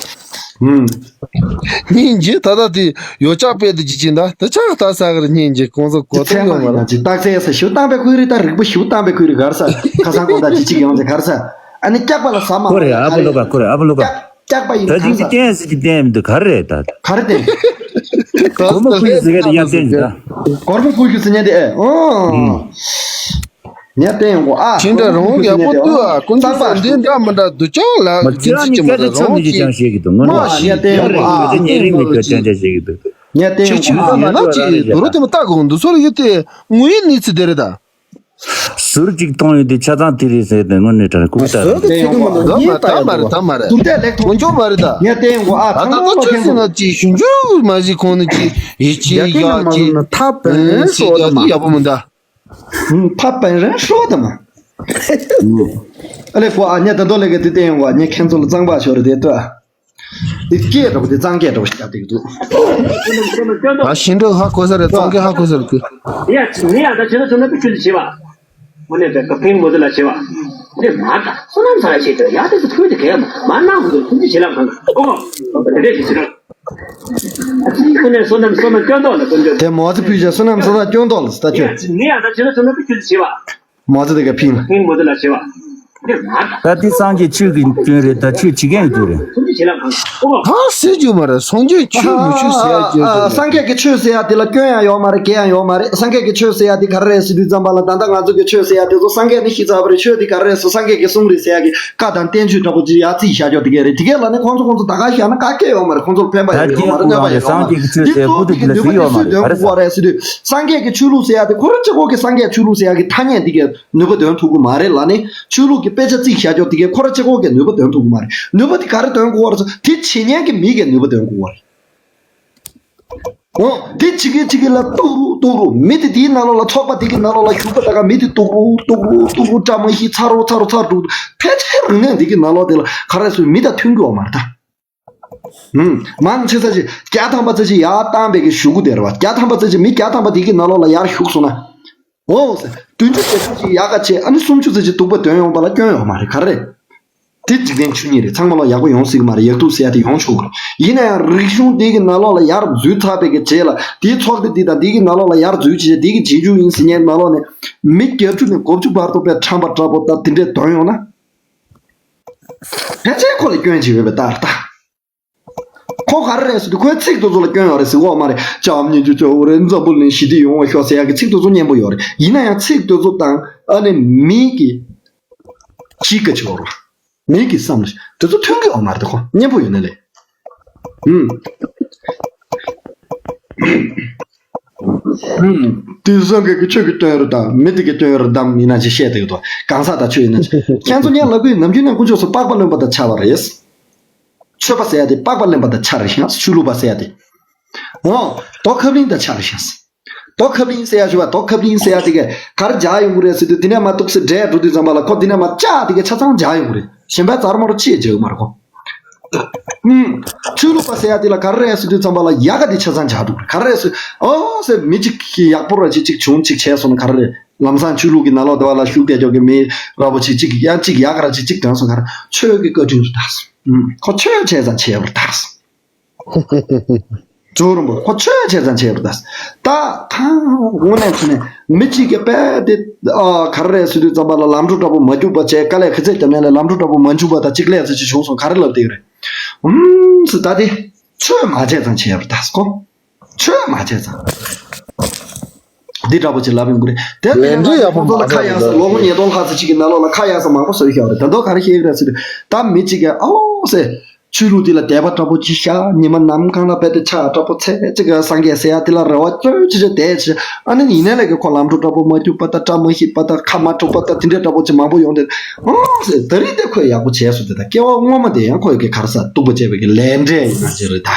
ཨུམ། སྙིང་རྗེ། ད་ལྟ་དེ་ཡོ་ལྕགས་དཔེ་དེ་ཅི་ཅི་འདྲ་དེ་ལྕགས་ད་ཟ་གི་རེད། སྙིང་རྗེ། ཁོང་ཚོ་གོ་ཐོས་ཡོད་མ་རེད། ཅི་རྟགས་གསལ་ས་ཞུ་བཏང་པའི་ཁུལ་རེད། ད་རིག་པ་ཞུ་བཏང་པའི་ཁུལ་རེད། ག་རེ་ཟ། ཁ་སང་དགོང་དག་ཅི་ཅི་ཡོང་ཚེ་ག་རེ་ཟ། ཨ་ནི་སྐྱག་པ་ལ་ཟ་མ་ཁོ་རེད། ཨ་ཕ་ལོ་པ། ཁོ་རེད། ཨ་ཕ་ལོ་པ། སྐྱག་སྐྱག་པ་ཡིན་ད་ན་ག་རེ་ཟ། ཅི་བསྟན་ཟེར་གྱི་བསྟན་མི་འདུག་ག་རེ་རེད་ད། ག་རེ་བསྟན། སྒོར་མོ་ཁུ་ཞིག་ཟེར་ག་དེ་ཡང་བསྟན་གྱི་ད། སྒོར་མོ་ཁུ་ཞིག་ཟེར་ཉན་དེ་ཨེ། ཨོ། ཨུམ། ཉན་བསྟན་ཡོང་གོ་ཨ། ཁྱེད་འདྲ་རང་ཡག་པོ་འདུག་ཨ། ཀུན་སྤྱོད་ས་འདི་འདྲ་མི་འདྲ་འདུག་ཅང་ལ་མ་ཁྱེད་རང་གཉིས་སྐད་ཆ་ཆ་མི་ཅི་ཅང་བཤད་ཀྱི་འདུག་སྔོན་མ་ཉན་བསྟན་ཡོང་གོ་ཨ། ཉན་རིང་མི་སྐད་ཆ་ཅང་བཤད་ཀྱི་འདུག་ཉན་བསྟན་ཡོང་གོ་ཨ། ཁྱེད་ཀྱིས་ཡིན་ན་ཅི་དུ་རུ་དེ་མ་ལྟ་དགོས་འདུག་སོ་ལ་ཡོད་དེ་དངོས་ཡོད་གནས་ཚུལ་དེ་རེད་ད། ཟུར་གཅིག་གཏོང་ཡོད་དེ་ཆ་ཚང་དེ་རེད་ཟེར་ཏེ་དངོས་གནས་དྲང་ཁུག་ལྟ་ཟུར་དུ་ཚིག་གི་མི་འདུག་ད་མ་རེད་ད་མ་རེད། དུར་ཏས་ལེགས་མཐོང་ཆོག་མ་རེད་ད། ངས་བསྟན་ཡོང་གོ་ཨ། ད་ཚང་མ་ལ་ཁྱེད་ཚོ་ན་ཅི་ཞུ་རྒྱུ་མ་གཞི་ཁོང་ནི་ཅི་ཡི་ཅི་ཡག་ཅི་ཐབས་པན་ཨེ་ཤེས་ཤོག་ཡག་ད་ཅི་མ་ཡག་པོ་མི་འདུག་ཨུམ། ཕ་པན་རན་ཧྲོ་དམ། ཨ་ལེ་ཁོ་ཨ་ཉེ་ད་དོ་ལེ་ག་དེ་བསྟན་ཡོང་བ་ཉེ་ཁྱེད་ཚོ་ལ་གཙང་པ་ཤོར་རེད་དེ་ལྟོས། དེ་སྐད་འདྲ་པོ་དེ་གཙང་སྐད་འདྲ་པོ་ཞིག་རྒྱབ་བསྡད་ཀྱི་འདུག་ཨ་ཤིང་འབྲོག་ཧ་གོ་ས་རེད། གཙང་སྐད་ཧ་གོ་ས་རེད་ཀི། ཡ་ངས་ཡང་ད་བྱེད་ན་བྱུང་ན་ཕུ་ཁྱོད་ཀྱིས་བྱེད་པ། དངོས་གནས་པའི་ཀ་ཕིང་མོ་ཚོ་ལ་བྱེད་པ། དེ་མ་ད་བསོད་ནམས་ས་ལ་བྱེད་དོ་ཡ་དེ་ཚོ་ཕུ་དེ་གས་མ་མ་ནང་དུ་ཐུགས་རྗེ་བྱེད་ལ་གང་ཨོ་དེ་འདྲས་ཞིག་བྱེད་ལ། ཨ་ཙི་ཁོ་ནས་བསོད་ནམས་བསོད་ནམས་སྐྱོན་ཏོག་ལ་དཀོན་མཆོག་དེ་མོ་ཚེ་ཕུལ་བྱས་བསོད་ནམས་བསོད་ནམས་སྐྱོན་ཏོག་ལ་ད་ཁྱོད། ངས་ཡང་ད་བྱེད་ན་བྱུང་ན་ཕུ་ཁྱོད་ཀྱིས་བྱེད་པ། མོ་ཚེ་དེ་ག་ཕིང་། ཕིང་མོ་ཚེ་ལ་བྱེད་པ། དེ་མ་ད། ད་དེ་སངས་རྒྱས་ཆོས་ཀྱི་སྐྱོན་རེད། ད་ཆོས་བྱེད་མཁན་སྐྱོན་རེད། ཐུགས་རྗེ་བྱེད་ལ་གང་ཨོ་གང་ཟེར་རྒྱུ་མ་རེད། སངས་རྒྱས་ཆོས་མི་ཆོས་ཟེར་ཡ་སྐྱོན་ཨ་ཨ་ཨ། རེད། སངས་རྒྱས་ཀྱི་ཆོས་ཟེར་ཡ་དེ་ལ་སྐྱོན་ཡང་ཡོད་མ་རེད། འགལ་ཡང་ཡོད་མ་རེད། སངས་རྒྱས་ཀྱི་ཆོས་ཟེར་ཡ་དེ་ག་རེ་རེད་ཟེར་དུས་ཙམ་པ་ལ་ད་ལྟ་ང་ཚོ་གི་ཆོས་ཟེར་ཡ་དེ་ཚོ་སངས་རྒྱས་ནས་ཤེས་ཚར་བ་རེད། ཆོས་དེ་ག་རེ་རེད་ཟེར་སངས་རྒྱས་ཀྱི་གསུང་རེད་ཟེར་ཡ་གི་བཀའ་དང་བསྟན་བཅོས་འདྲ་པོ་ཅིག་ཡར་བརྩིས་བཞག་ཆོག་དེ་གས་རེད། དེ་གས་ལ་ནི་ཁོང་ཚོ་ཁོང་ཚོ་ད་ག་བཞག་ན་ག་སྐད་ཡོད་མ་རེད། ཁོང་ཚོ་ལ་ཕན་པ་ཡོད་ཀྱི་ཡོད་མ་རེད། གནོད་པ་ཡོད་མ་རེད། འདི་གཙོ་བོ་དེ་གི་ནུས་པ་དེ་སུས་འདོན་དགོས་རེད་ཟེར་དུས་སངས་རྒྱས་ཀྱི་ཆོས་ལུགས་ཟེར་ཡ་དེ་ཁོ་རང་གཅིག་པོ་གི་སངས་རྒྱས་ཆོས་ལུགས་ཟེར་ཡ་གི་ཐ་སྙད་འདི་གས་ནུས་པ་འདོན་ཐུབ་ཀྱི་མ་རེད་ལ་ནི། ཆོས་ལུགས་ཀྱི་དཔེ་ཆ་བརྩིས་བཞག་ཆོག་དེ་གས་ཁོ་རང་གཅིག་པོ་གས་ནུས་པ་འདོན་ཐུབ་ཀྱི་མ་རེད། ནུས་པ་དེ་ག་རེ་འདོན་དགོས་རེད་ཟེར་དེ་བྱེད་མཁན་གྱི་མི་གས་ནུས་པ་འདོན་དགོས་རེད། འོ། དེ་གཅིག་གིས་གཅིག་གི་ལ་གཏུག་རུག་གཏུག་རུག་མི་དེ་དེའི་ནང་ལོགས་ལ་ཚོགས་པ་དེ་གི་ནང་ལོགས་ལ་ཞུགས་པ་ད་ག་མི་དེ་གཏུག་རུག་གཏུག་རུག་གཏུག་རུག་བཀྲ་མ་ཤིས་ཚ་རུག་ཚ་རུག་ཚ་རུག་ཕལ་ཆེར་རིག་གནས་དེ་གི་ནང་ལོགས་དེ་ལ་ག་རེ་ཟེར་མི་དང་མཐུན་གི་ཡོད་མ་རེད་ད། ཧུམ། མང་ཆེ་ས་ཅིག་བརྒྱ་ཐམ་པ་ཙམ་ཅིག་ཡར་བཏང་བའི་གི་ཞུ་གུ་དེ་རེད་བ། བརྒྱ་ཐམ་པ་ཙམ་ཅིག་མི་བརྒྱ་ཐམ་པ་དེ་གི་ནང་ལོགས་ལ་ཡར་ཞུགས་སོང་ན། འོ་ཟེར། བདུན་ཅུ་བརྒྱད་ཅུ་ཅིག་ཡག་ག་བྱས་ཨ་ནི་སུམ་ཅུ་ཙམ་ཅིག་སྡུག་པ་འདོན་ཡོང་བ་ལ་སྐྱོན་ཡོད་མ་རེད། ག་རེ་རེད། དེ་འཇིག་རྟེན་ཆོས་ཉིད་རེད། ཚང་མ་ལ་ཡག་པོ་ཡོང་སྲིད་ཀྱི་མ་རེད། ཡག་སྡུག་ཟེར་ཡ་དེ་ཡོང་ཆོག་གི་རེད། ཡིན་ན་ཡང་རིག་གཞུང་དེ་གི་ནང་ལོགས་ལ་ཡར་འཛུལ་ཚར་བའི་གི་རྗེས་ལ་དེའི་ཚོགས་སྡེ་དེ་དང་དེ་གི་ནང་ལོགས་ལ་ཡར་འཛུལ་བྱས་དེ་གི་རྗེས་འཇུག་ཡིན་ཟེར་མཁན་ནང་ལོགས་ནས་མི་བརྒྱད་ཅུ་ནས་དགུ་བཅུ་བར་དུ་དཔེ་ཁྲམ་པ་འདྲ་པོ་ད་དེ་འདྲས་འདོན་ཡོང་ན། ཕལ་ཆེར་ཁོ་ལ་སྐྱོན་ཅིག་ཡོད་པའི་རྟགས་རེད་ད། ཁོ་ག་རེ་རེད་ཟེར་དུས་ཁོའི་ཚིག་དེ་ཚོ་ལ་སྐྱོན་ཡོད་རེད་ཟེར་གོ་མ་རེད། བྱམས་སྙིང་རྗེ་སྐྱོ་བོ་རེད། འཛམ་བུ་གླིང་ཞི་བདེ་ཡོང་བ་ཤོག་ཟེར་ཡག་གི་ཚིག་དེ་ཚོ་སྙན་པོ་ཡོད་རེད། ཡིན་ན་ཡང་ཚིག་དེ་ཚོ་དང་ཨ་ནི་མི་གི་ཅིག་ག་ཅིག་ཡོད་རེད། མི་གི་བསམ་བློ་དེ་ཚོ་མཐུན་གི་ཡོད་མ་རེད། དེ་ཁོ་སྙན་པོ་ཡོད་ནི་ལས། ཧུམ། ཧུམ། དེ་སངས་རྒྱས་ཀྱི་ཆོས་ཀྱི་སྐྱོན་རེད་དམ་མི་དེ་གི་སྐྱོན་རེད་དམ་ཡིན་ན་ཅིག་བཤད་དེ་གི་དོ་གང་ཟག་དང་ཆོས་ཡིན་ན་ཅིག་ཁྱེད་ཚོ་ངས་ལབ་གི་ཡོད། ནམ་རྒྱུན་ནས་དཀོན་མཆོག་གསུམ་པགས་པ་རློན་པ་དང་ཕྱར་བ་རེད། ཆོས་པ་ཟེར་ཡ་དེ་པགས་པ་རློན་པ་དང་ཕྱར་རེད་ཤག་ཆོས་ལུགས་པ་ཟེར་ཡ་དེ། འོ། རྡོ་ཁབ་ལིང་དང་ཕྱར་རེད་ཤག་རྡོ་ཁབ་ལིང་ཟེར་ཡ་ཞུ་བ། རྡོ་ཁབ་ལིང་ཟེར་ཡ་དེ་གས་ག་རེ་རྒྱག་ཡོང་གི་རེད་ཟེར་དུས་དེ་ནས་མར་ཏོག་ཙེ་འདྲེས་འགྲོ་དུས་ཙམ་པ་ལ་ཁོ་དེ་ནས་མར་བཅག་དེ་གས་ཆ་ཚང་རྒྱག་ཡོང་གི་རེད། གཞན་པ་ཛར་མར་ཅི་ཡང་རྒྱག་གི་མ་རེད་ཁོ། ཧུམ། ཆོས་ལུགས་པ་ཟེར་ཡ་དེ་ལ་ག་རེ་རེད་ཟེར་དུས་ཙམ་པ་ལ་ཡག་ག་དེ་ཆ་ཚང་རྒྱག་འདུག་རེད། ག་རེ་རེད་ཟེར། ཨོ་ཟེར་མི་གཅིག་གིས་ཡག་པོ་ར་ཅིག་གཅིག་བྱུང་གཅིག་བྱས་སོང་ན་ག་རེ་རེད། ལམ་སང་ཆོས་ལུགས་ཀྱི་ནང་ལོགས་དེ་བ་ལ་ཞུགས་བསྡད་ཀྱོག་གི་མི་ར་བོ་ཅིག་གཅིག་ཡང་གཅིག་ཡག་ག་ར་ཅིག་གཅིག་དྲན་སོང་ག་རེ། ཆོས་ཀྱི་བཀའ་དྲིན་རེད་ད། ཧུམ། ཁོ་ཆོས་བྱས་ཙང་བྱས་པ་རེད་ད། ཇོ་རིན་པོ་ཁོ་ཆོས་བྱས་ཙང་བྱས་པ་རེད་ད། ད་ད་དངོས་གནས་དྲང་གནས་མི་གཅིག་གིས་དཔེ་དེ་ཨ་ག་རེ་རེད་ཟེར་དུས་ཙམ་པ་ལ་ལམ་འགྲོ་འདྲ་པོ་མ་རྒྱུག་པ་བྱས། དཀའ་ལས་ག་ཚད་བརྒྱབ་ནས་ལས་ལམ་འགྲོ་འདྲ་པོ་མ་འཇུག་པ་དང་གཅིག་ལས་ཚོད་ཅིག་བྱུང་སོང་ག་རེ་ལབ་བསྡད་ཀྱི་རེད། ཧུམ་ཟེར། ད་དེ་ཆོས་མ་བྱས་ཙང་བྱས་པ་རེད་ད་ཁོ། ཆོས་མ་བྱས་ཙང་། འདི་འདྲ་པོ་ཅིག་ལབ་ཡོང་གི་རེད། དེ་ལས་ལན་འདི་ཡག་པོ་ཁོང་ཚོ་ལ་མ་ཁ་གཡར་ས་ལོ་ངོ་ཉིས་སྟོང་ལྷག་ཙམ་ཅིག་གི་ནང་ལོགས་ལ་ཁ་གཡར་ས་མང་པོ་བཟོས་བཞག་རེད། ད་དུང་ག་རེ་བཤད་ཀྱི་རེད་ཟེར་དུས་ད་མི་གཅིག་གིས་ཨའོ་ཟེར། ཆོས་ལུགས་དེ་ལ་དད་པ་འདྲ་པོ་ཅིག་བཞག་ཉི་མ་ནམ་གང་ལ་བལྟས་ཏེ་ཕྱག་འདྲ་པོ་འཚལ་ཅིག་ག་སངས་རྒྱས་ཟེར་ཡ་དེ་ལ་རེ་བ་བཅོལ་ཅིག་བྱས་བསྡད་ཅིག་ཨ་ནི་ཡིན་ནའི་ལས་ཀྱི་ཁོ་ལམ་འགྲོ་འདྲ་པོ་མ་གྱུར་པ་དང་སྐྲ་མ་འཁྲུ་བ་དང་དེ་འདྲའི་ཁ་མ་འཁྲུ་བ་དང་དེ་འདྲའི་འདྲ་པོ་ཅིག་མང་པོ་ཡོང་དེ། ཨང་ཟེར་ད་རེས་དེ་ཁོས་ཡག་པོ་བྱས་སོང་དེ་དང་སྐྱེ་བ་སྔོན་མ་དེ་ཡང་ཁོས་ཀྱི་ག་རེ་ཟ་གཏུག་པ་བྱས་པའི་གི་ལས་འབྲས་ཡིན་ན་ཅི་རེད་ད།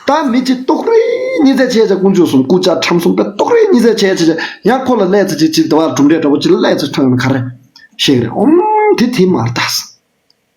ད་མི་གཅིག་ལྟོགས་རེ་གཉིད་སད་བྱས་བྱས་དཀོན་མཆོག་གསུམ་སྐུ་ཕྱྭ་ཁྲམ་གསུམ་པས་ལྟོགས་རེ་གཉིད་སད་བྱས་བྱས་བྱས་ཡང་ཁོ་ལ་སླད་ཙམ་ཅིག་ཅིག་དེ་བ་གྲུབ་འབྲས་འདྲ་པོ་ཅིག་ལ་སླད་ཙམ་ཐོན་ཡོང་ན་ག་རེ་ཤེས་རེད། ཨོང་དེ་དེ་མ་རེད་ད།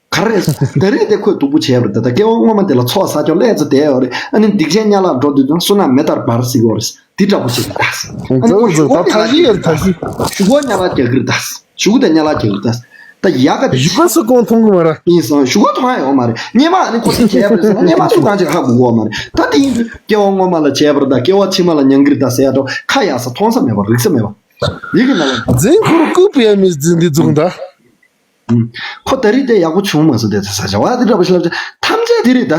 ག་རེ་རེད། ད་རེས་དེ་ཁོས་སྡུག་པོ་བྱས་པ་རེད་ད། ད་སྐྱེ་བ་སྔོན་མ་དེ་ལ་ཚོགས་བསགས་ཀྱང་སླད་ཙམ་བསྡད་ཡོད་རེད། ཨ་ནི་སྡིག་ཅན་དམྱལ་བར་འགྲོ་དུས་ཙང་བསོད་ནམས་མེ་ལྟར་འབར་ཟེར་གྱི་ཡོད་རེད། འདི་འདྲ་པོ་ཞིག་རེད་ད། ཨ་ནི་ཁོ་ད་གཞུག་གུ་ད་ད་གཞི་ཡོད་ད་གཞི། གཞུག་གུ་དམྱལ་བར་རྒྱག་གི་རེད་ད། གཞུག་གུ་དེ་དམྱལ་བར་རྒྱག་གི་རེད་ད། ད་ཡག་ག་དེ་གཞུག་གུ་སུ་གང་མཐོང་གི་མ་རེད། ཡིན་སོང་གཞུག་གུ་མཐོང་ཡ་ཡོད་མ་རེད། སྔོན་མ་ཨ་ནི་ཁོ་དེ་བྱས་པ་རེད་ཟེར་ན་སྔོན་མ་སུ་གང་ཅིག་ཧ་གོ་གི་ཡོད་མ་རེད། ད་དེ་ཡིན་དུས་སྐྱེ་བ་སྔོན་མ་ལ་བྱས་པ་རེད་ད། སྐྱེ་བ་ཕྱི་མ་ལ་མྱང་གི་རེད་ད་ཟེར་ཡ་འདྲ་ཁ་ཡག་ས་མཐོང་ས་མེད་པ་རིག་ས་མེད་པ། ཡིད་ཀྱི་ནང་ལ། འཛིན་ཁོར་བཀོད་པའི་མི་འཛིན་འདི་འཛུགས་ད། ཁོ་ད་རེས་དེ་ཡག་པོ་བྱུང་མ་སོང་དེ་ཚེ་ས་ཆ་བ་དེ་འདྲ་པོ་ཞིག་ལབ་ཅིག་ཐམས་ཅད་དེ་རེད་ད།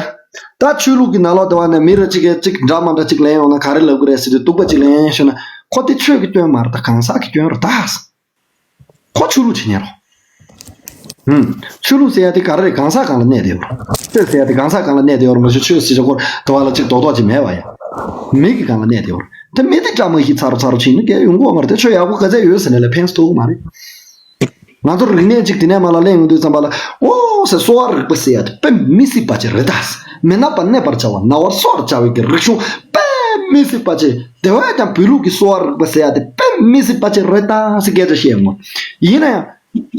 ད་ཆོས་ལུགས་ཀྱི་ནང་ལོགས་དེ་བ་ནས་མི་རེ་གཅིག་གིས་གཅིག་འདྲ་མ་འདྲ་གཅིག་ལེན་ཡོང་ན་ག་རེ་ལབ་གི་རེད་ཟེར་དུས་སྡུག་པ་གཅིག་ལེན་ཤོད་ན་ཁོ་དེ་ཆོས་ཀྱི་སྐྱོན་མ་རེད་ད་གང་ཟག་གི་སྐྱོན་རེད་ད། ཁོ་ཆོས་ལུགས་བྱེད་ཉན་རོགས། ཧུམ། ཆོས་ལུགས་ཟེར་ཡ་དེ་ག་རེ་རེད། གང་ཟག་གང་ལ་གནས་བསྡད་ཡོད་རེད། ཆོས་ཟེར་ཡ་དེ་གང་ཟག་གང་ལ་གནས་བསྡད་ཡོད་རེད། མ་གཞི་ཆོས་ཟེར་བྱ་སྐོར་དེ་བ་ལ་གཅིག་རྡོག་རྡོག་ཅིག་མེད་པ་ཡ། མི་གི་སྒང་ལ་གནས་བསྡད་ཡོད་རེད། དེ་མི་དེ་བཀྲ་མ་ཤིས་ཚ་རུ་ཚ་རུ་ཕྱིན་ན་སྐད་ཡོང་གི་ཡོད་མ་རེད། དེ་ཆོས་ཡག་པོ་ག་ཚད་ཡོད་ཟེར་ནས་ལ་ཕན་ཐོགས་གི་མ་རེད། ང་ཚོ་རིག་གནས་གཅིག་དེ་ནས་མ་ལ་གླེང་ཡོང་དུས་ཙམ་པ་ལ་ཨོ་ཟེར་གསོ་བ་རིག་པ་ཟེར་ཡ་དེ་དཔེ་མི་སྲིད་པ་ཅིག་རེད་ད། མི་ན་པ་གནས་པར་བྱ་བ་ན་བར་གསོ་བར་བྱ་བའི་གི་རིག་གཞུང་དཔེ་མི་སྲིད་པ་ཅིག་དེ་བས་ཀྱང་བོད་ལུགས་ཀྱི་གསོ་བ་རིག་པ་ཟེར་ཡ་དེ་དཔེ་མི་སྲིད་པ་ཅིག་རེད་ད་ཟེར་སྐད་ཆ་བཤད་ཡོང་། ཡིན་ན་ཡང་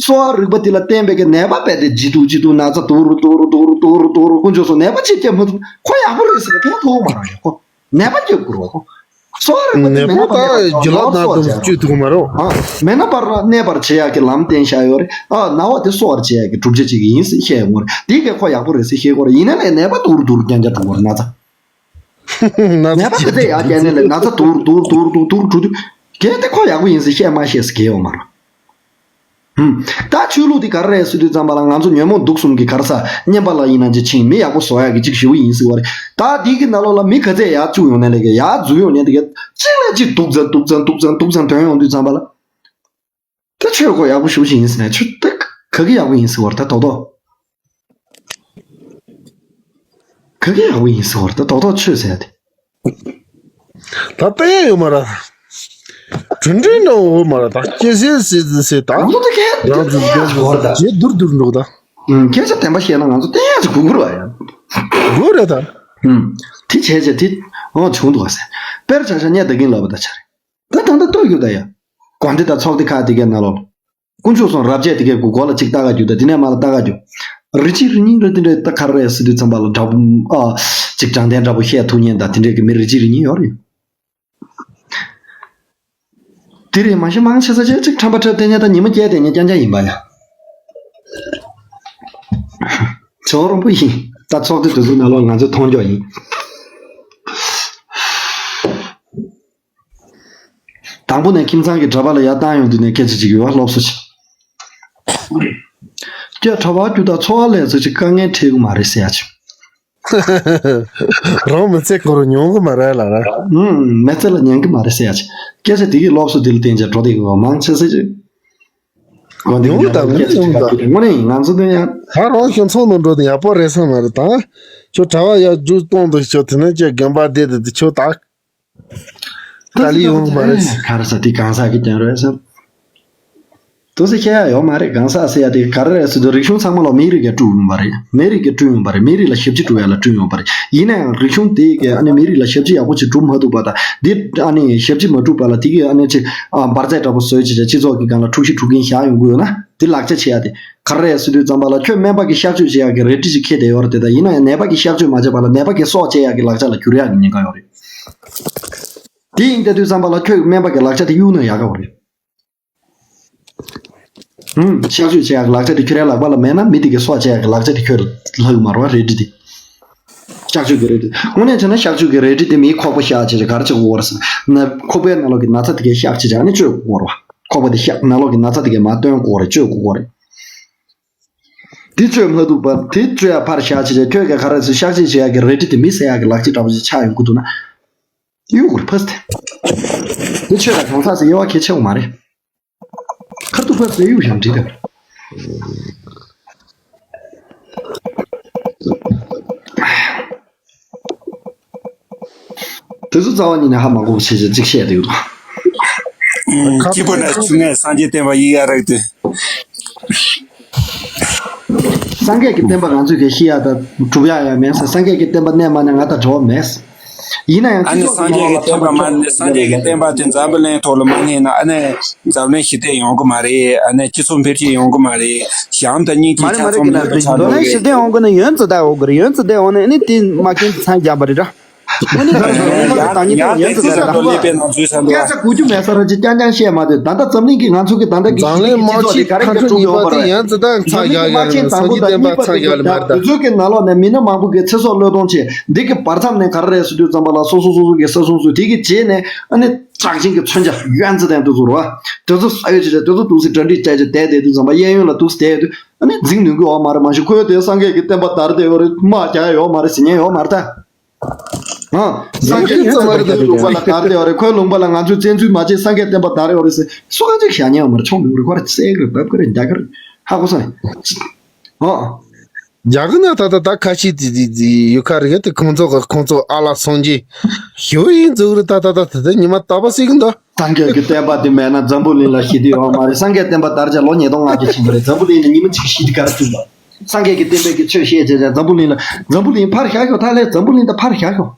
གསོ་བ་རིག་པ་དེ་ལ་བརྟེན་པའི་གི་ནད་པ་རྦད་དེ་ཇེ་སྡུག་ཇེ་སྡུག་ན་ཚ་དུག་རུ་དུག་རུ་དུག་རུ་དུག་རུ་དུག་རུ་དཀོན་མཆོག་གསུམ་ནད་པ་ཅིག་སྐྱེ་མ་ཐུབ། ཁོ་ཡག་པོ་རེད་ཟེར་ནས་ཕན་ཐོགས་མ་རེད་ཁོ། ནད་པ་སྐྱོབ་དགོས་རེད་ཁོ། གསོ་བ་རིག་པ་དེ་ནད་མེད་ན་པ་པར་ད་རྒྱུ་ལག་ནང་དུ་བཅོས་ཐུབ་མ་རེད། ཨ། མེད་ན་པར་གནས་པར་བྱེད་ཡག་གི་ལམ་བསྟན་བཞག་ཡོད་རེད། ཨ། ན་བ་དེ་གསོ་བར་བྱེད་ཡག་གི་གྲུབ་ཆ་ཅིག་ཡིན་ཟེར་བཤད་ཡོང་གི་རེད། དེ་གས་ཁོ་ཡག་པོ་རེད་ཟེར་བཤད་ཀྱི་ཡོད་རེད། ཡིན་ན་ལས་ནད་པ་དུག་རུ་དུག་རུ་རྐྱང་རྐྱང་འགྲོ་གི་རེད་ན་ཚ། ནད་པ་ག་ཚད་ཡག་རྐྱང་ནས་ལས་ན་ཚ་དུག་རུ་དུག་རུ་དུག་རུ་དུག་རུ་འགྲོ་དུས། གལ་ཏེ་ཁོ་ཡག་པོ་ཡིན་ཟེར་བཤད་མ་བཤད་ཟེར་གལ་ཡོད་མ་རེད། ཧུམ། ད་ཆོས་ལུགས་འདི་ག་རེ་རེད་ཟེར་དུས་ཙམ་པ་ལ་ང་ཚོ་ཉོན་མོངས་དུག་གསུམ་གྱི་ག་རེ་ཟ་བསྙེན་པ་ལ་ཡིན་ན་ཅི་ཆིང་མི་ཡག་པོ་བཟོ་ཡག་གི་ཅིག་ཞེ་པོ་ཡིན་ཟེར་བ་རེད། ད་འདི་གི་ནང་ལོགས་ལ་མི་ག་ཚད་ཡག་བཅུག་ཡོང་ནས་ལས་ཀྱི་ཡག་འཛུགས་ཡོང་ནས་འདི་ག་གཅིག་ལས་གཅིག་དུག་ཙམ་དུག་ཙམ་དུག་ཙམ་དུག་ཙམ་ཐོན་ཡོང་དུས་ཙམ་པ་ལ། ད་ཆོས་ཁོ་ཡག་པོ་ཞེ་པོ་ཞིག་ཡིན་ཟེར་ནས་ཆོས་ད་ག་གི་ཡག་པོ་ཡིན་ཟེར་བ་རེད་ད་རྡོག་རྡོག་ག་གི་ཡག་པོ་ཡིན་ཟེར་བ་རེད་ད་རྡོག་རྡོག་ཆོས་ཟེར་ཡ་དེ། ད་བསྟན་ཡ་ཡོད་མ་རེད། གྲུབ་འབྲས་ནང་འོ་མ་རེད་ད་སྐྱེ་སྲིད་ཟེར་ཟེར་ད། ང་ཚོ་དེ་གས་ང་ཚོ་བསྟན་ཡ་ཟེར་བ་རེད་ད། རྗེས་བསྡུར་བསྡུར་འགྲོ་ད། ཨུམ། སྐད་ཆ་བདེན་པ་བཤད་ན་ང་ཚོ་བསྟན་ཡ་ཟེར་དགོས་ཀྱི་རེད་བ་ཡ། དགོས་རེད་ད། ཨུམ། དེ་བྱས་བྱས་དེ་འོ་བྱུང་འདུག་བ་ཟེར། དཔེར་ཆ་བཞག་ཉེ་ད་གིན་ལབ་པ་ད་ཆ་རེད། ད་ད་ལྟ་ལྟོས་རྒྱུ་ད་ཡ། དགོན་སྡེ་དང་ཚོགས་སྡེ་ཁག་དེ་གའི་ནང་ལོགས་ལ། དཀོན་མཆོག་གསུམ་རབ་བྱེད་དེ་གའི་གུ་གོ་ལ་གཅིག་ལྟ་ག་རྒྱུ་དང་དེ་ནས་མ་ལ་ལྟ་ག་རྒྱུ། རི་གཅིག་རི་གཉིས་རེད་དེ་འདྲའི་ད་ག་རེ་རེད་ཟེར་དུས་ཙམ་པ་ལ་འདྲ་པོ་ཨ། གཅིག་དྲང་བདེན་འདྲ་པོ་བཤད་ཐུབ་མཁན་དང་དེ་འདྲའི་གི་མི་རི་གཅིག་རི་གཉིས་ཡོད་རེད། དེ་རེད་མ་གཞི་མང་ཆེ་ས་ཆ་གཅིག་ཁྲམ་པ་ཁྲབ་བསྡད་མཁན་དང་ཉི་མ་སྐྱེལ་བསྡད་མཁན་རྐྱང་རྐྱང་ཡིན་པ་ཡ། ཇོ་རོང་པོ་ཡིན། ད་ཚོགས་སྡེ་དེ་ཚོའི་ནང་ལོགས་ང་ཚོས་མཐོང་རྒྱུ་ཡིན། དང་པོ་ནས་ཁྱིམ་ཚང་གི་གྲྭ་པ་ལ་ཡར་བཏང་ཡོང་དུས་ནས་སྐད་ཆ་གཅིག་ཡོད་པ་སློབ་གསོ་བྱེད། སྐྱོ་གྲྭ་པ་རྒྱུ་དང་འཚོ་བ་ལས་ཚོད་ཅིག་དཀའ་ངལ་འཕྲད་ཀྱི་མ་རེད་ཟེར་ཡ་ཅིག་རང་མི་ཚེ་ཁོ་རང་མྱོང་གི་མ་རེད་ལ་ར། ཨུམ། མི་ཚེ་ལ་ཉན་གི་མ་རེད་ཟེར་ཡ་ཅིག་སྐད་ཆ་དེ་གི་སློབ་གསོ་དེ་ལ་བརྟེན་བྱས་འགྲོ་བསྡད་ཀྱི་ཡོད་མང་ཆེ་ས་ཅིག་དངོས་གནས་ང་ཚོ་དོན་ཡང་། ད་རང་ཁྱོད་ཚོ་ནང་འགྲོ་དུས་ཡག་པོ་རེད་བསམ་མ་རེད་ད། ཁྱོད་གྲྭ་པ་ཡར་རྒྱུགས་གཏོང་དུས་ཁྱོད་དེ་ནས་ཁྱོད་དགོན་པ་བསྡད་དེ་དུས་ཁྱོད་ད། ད་ལི་ཡོང་མ་རེད། ག་རེ་ཟ་དེ་གང་ཟག་གི་རྐྱང་རེད་བསམ། དུ་སེ་ཁྱེད་ཡ་ཡོང་མ་རེད་གང་ཟག་ཟེར་ཡ་དེ་ག་རེ་རེད་ཟེར་དུས་རིག་གཞུང་ཚང་མ་ལ་མིའི་རིགས་ཀྱིས་བསྐྲུན་ཡོང་པ་རེད། མིའི་རིགས་ཀྱིས་བསྐྲུན་ཡོང་པ་རེད། མིའི་རིགས་ལ་ཞབས་ཕྱི་སྒྲུབ་ཡ་ལ་བསྐྲུན་ཡོང་པ་རེད། ཡིན་ན་ཡང་རིག་གཞུང་དེ་གི་ཨ་ནི་མིའི་རིགས་ལ་ཞབས་ཕྱི་ཡག་པོ་ཅིག་སྒྲུབ་མ་ཐུབ་པ་དང་དེ་ཨ་ནི་ཅིག་ཨ་འབར་རྫས་འདྲ་པོ་བཟོས་བྱས་བྱས་སྤྱི་ཚོགས་ཀྱི་སྒང་ལ་འཁྲུག་གཞི་འཁྲུག་མཁན་བཞག་ཡོང་གི་ཡོད་ན་དེ་ལག་ཆ་བྱེད་ཡ་དེ་ག་རེ་རེད་ཟེར་དུས་ཙམ་པ་ལ་ཁྱོད་སྨན་པ་གི་གཤག་བཅོས་བྱེད་ཡ་གི་རལ་གྲི་ཅིག་ཁྱེར་བསྡད་ཡོད་རེད་དེ་ད་ཡིན་ན་ཡང་ནད་པ་གི་གཤག་བཅོས་མ་བྱས་པ་ལ་ནད་པ་གི་སྲོག་བཅད་ཡ་གི་ལག་ཆ་ལ་འགྱུར་ཡ་གི་ཉེན་ཁ་ཡོད་རེད། དེ་ཡིན་བསྡད་དུས་ཙམ་པ་ལ་ཁྱོད་ཀྱི་སྨན་པ་གི་ལག་ཆ་དེ་གཡུག་ན་ཡག་ག་བ་རེད། ཧུམ། གཤག་བཅོས་བྱེད་ཡག་གི་ལག་ཆ་དེ་ཁྱོད་རའི་ལག་པ་ལ་མེད་ན་མི་དེ་གི་སྲོག་བཅད་ཡག་གི་ལག་ཆ་དེ་ཁྱོད་ལ་ལྷག་མ་རེད་བ་རལ་གྲི་དེ། གཤག་བཅོས་ཀྱི་རལ་གྲི། དངོས་གནས་བྱས་ན་གཤག་བཅོས་ཀྱི་རལ་གྲི་དེ་མིའི་ཁོག་པ་གཤག་བྱས་རེད་ག་རེ་བྱེད་དགོས་རེད་ཟེར་ན་ཁོག་པའི་ནང་ལོགས་ཀྱི་ན་ཚ་དེ་གའི་གཤག་བྱས་རེད་ཨ་ནི་བཅོས་དགོས་རེད་བ། ཁོག་པ་དེ་གཤག་ནང་ལོགས་ཀྱི་ན་ཚ་དེ་གའི་མར་བཏོན་དགོས་རེད་བཅོས་དགོས་རེད། དེ་བཅོས་མ་ཐུབ་པ་དེ་བཅོས་ཡ་ཕར་བཞག་བྱས་རེད་ཁྱོད་ཀྱི་ག་རེ་ཟེར་གཤག་བཅོས་བྱེད་ཡག་གི་རལ་གྲི་དེ་མི་བསད་ཡག་གི་ལག་ཆ་འདྲ་པོ་ཞིག་ཆགས་ཡོང་གི་འདུག་ན། གཡུག་དགོས་རེད་ཕ་སི་ཐན། དེ་ཆོས་དང་གང་ཟག་ཟེར་དབྱེ་བ་གལ་ཆེ་བ་མ་རེད། ཁ་ཐུག་ཕ་སི་ཐན་གཡུག་བཞག་འགྲིག་གི་རེད། དེ་ཚོ་རྩ་བ་ཉིད་ནས་ཧ་མ་གོ་བ་བྱས་བྱས་གཅིག་བཤད་དེ་ཡོད། ཁྱི་པོ་ན་ཆུང་ངས་སངས་རྒྱས་བསྟན་པ་ཡིག་ཡ་རག་དུས། སངས་རྒྱས་ཀྱི་བསྟན་པ་ང་ཚོས་གི་ཤེས་ཡ་དང་སྒྲུབ་ཡ་ཡང་མེད་ཟེར། སངས་རྒྱས་ཀྱི་བསྟན་པ་གནས་མ་གནས་ང་དང་འབྲེལ་བ་མེད། ཡིན་ན་ཡང་ཨ་ནི་སྤྱི་ཚོགས་སངས་རྒྱས་ཀྱི་བསྟན་པ་མ་ནི་སངས་རྒྱས་ཀྱི་བསྟན་པ་དེ་འཛམ་བུ་གླིང་ཐོག་ལ་མ་གནས་ན་ཨ་ནི་འཛམ་གླིང་ཞི་བདེ་ཡོང་གི་མ་རེད། ཨ་ནི་སྤྱི་ཚོགས་འཕེལ་རྒྱས་ཡོང་གི་མ་རེད། ཞི་འཇམ་དང་སྙིང་རྗེ་ཆ་ཚང་མེད་པ་ཆགས་འགྲོ་རེད། ཞི་བདེ་ཡོང་གི་ན་ཡོན་ཙི་ད་འོག་གི་རེད། ཡོན་ཙི་ད་འོག་ནས་ཨ་ནི་དེ་མ་མཁན་དེ་ཚང་རྒྱབ་པ་རེད་ར། ཨ་ནི་ད་ཡོན་ཙི་ད་ཡོན་ཙི་ད་རེད་ར། ལོ་ལེགས་པའི་ནང་ཚུལ་ས་འདུག་སྐད་ཆ་གོ་རྒྱུ་མེད་ས་ར་ཅིག་རྐྱང་རྐྱང་བཤད་མ་སྡོད། ད་ལྟ་འཛམ་གླིང་གི་ང་ཚོ་གི་ད་ལྟ་གི་འཛམ་གླིང་དམག་ཆེན་ཁ་ཕྲལ་གཉིས་པ་དེ་ཡོན་ཙི་ད་ཚང་རྒྱག་ཡ་རེད། སངས་རྒྱས་བསྟན་པ་ཚང་རྒྱག་ཡ་མ་རེད་ད། དེ་ཚོའི་གི་ནང་ལོགས་ནས་མི་སྣ་མང་པོ་གི་ཚེ་སྲོག་བློས་གཏོང་བྱས། འདི་གི་བར་མཚམས་ནས་ག་རེ་རེད་ཟེར་དུས་ཙམ་པ་ལ་སོ་སོ་སོ་སོ་གི་ས་སྲུང་སུ་དེ་གི་རྗེས་ནས་ཨ་ནི་གྲགས་ཅན་གི་མཚོན་ཆ་ཡོན་ཙི་དང་དེ་ཚོ་རེད་བ། དེ་ཚོ་ས་ཡོད་ཅི་རེད། དེ་ཚོ་འདུག་སེ་གྲ་སྒྲིག་བྱས་བྱས་བསྡད་བསྡད་དུས་ཙམ་པ་གཡས་གཡོན་ལ་འདུག་སེ་བསྡད་ཡོད་དུས་ཨ་ནི་འཛིང་ནུས་ཀྱི་ཡོད་མ་རེད། མ་གཞི་ཁོས་དེ་སངས་རྒྱས་ཀྱི་བསྟན་པ་དར་བསྡད་ཡོད་རེད། དམག་རྒྱག་ཡ་ཡོད་མ་རེད་ཟེར་མཁན་ཡོད་མ་རེད་ད། ཨ། སངས་རྒྱས་ཀྱི་བསྟན་པ་ལུང་པ་ལ་དར་བསྡད་ཡོད་རེད། ཁོའི་ལུང་པ་ལ་ང་ཚོས་བཙན་འཛུལ་མ་བྱེད། སངས་རྒྱས་བསྟན་པ་དར་ཡོད་རེད་ཟེར་སུ་གང་ཅིག་བཞག་མཁན་ཡོད་མ་རེད། ཆོག་མི་རེད། ཁོ་རེ་བསད་ཀྱི་རེད། འབབ་ཀྱི་རེད། རྒྱག་གི་རེད། ཧ་གོ་སོང་། ཨ། རྒྱ་གི་ན་ད་ད་ད་ཁ་ཤས་དེ་དེ་དེ་ཡོད་ཁ་རེད། དེ་ཁོང་ཚོ་གི་ཁོང་ཚོ་ཨ་ལ་སངས་རྒྱས་ཞུ་ཡིན་འཛུགས་རེད། ད་ད་ད་ད་ད་ཉི་མ་རྟག་པ་སྲིད་གི་འདུག་སངས་རྒྱས་ཀྱི་བསྟན་པ་དེ་མེད་ན་འཛམ་བུ་གླིང་ལ་ཞི་བདེ་ཡོད་མ་རེད། སངས་རྒྱས་བསྟན་པ་དར་བྱས་ལོ་ཉིས་སྟོང་ལྔ་བརྒྱ་ཕྱིན་པ་རེད། འཛམ་བུ་གླིང་ལ་ཉི་མ་གཅིག་ཞི་བདེ་ག་རེ་བྱུང་བ། སངས་རྒྱས་ཀྱི་བསྟན་པའི་གི་ཆོས་བཤད་བྱས་བྱས་འཛམ་བུ་གླིང་ལ་འཛམ་བུ་གླིང་ཕར་བཞག་ཤོག་ད་ལས་འཛམ་བུ་གླིང་ད་ཕར་བཞག་ཤོག་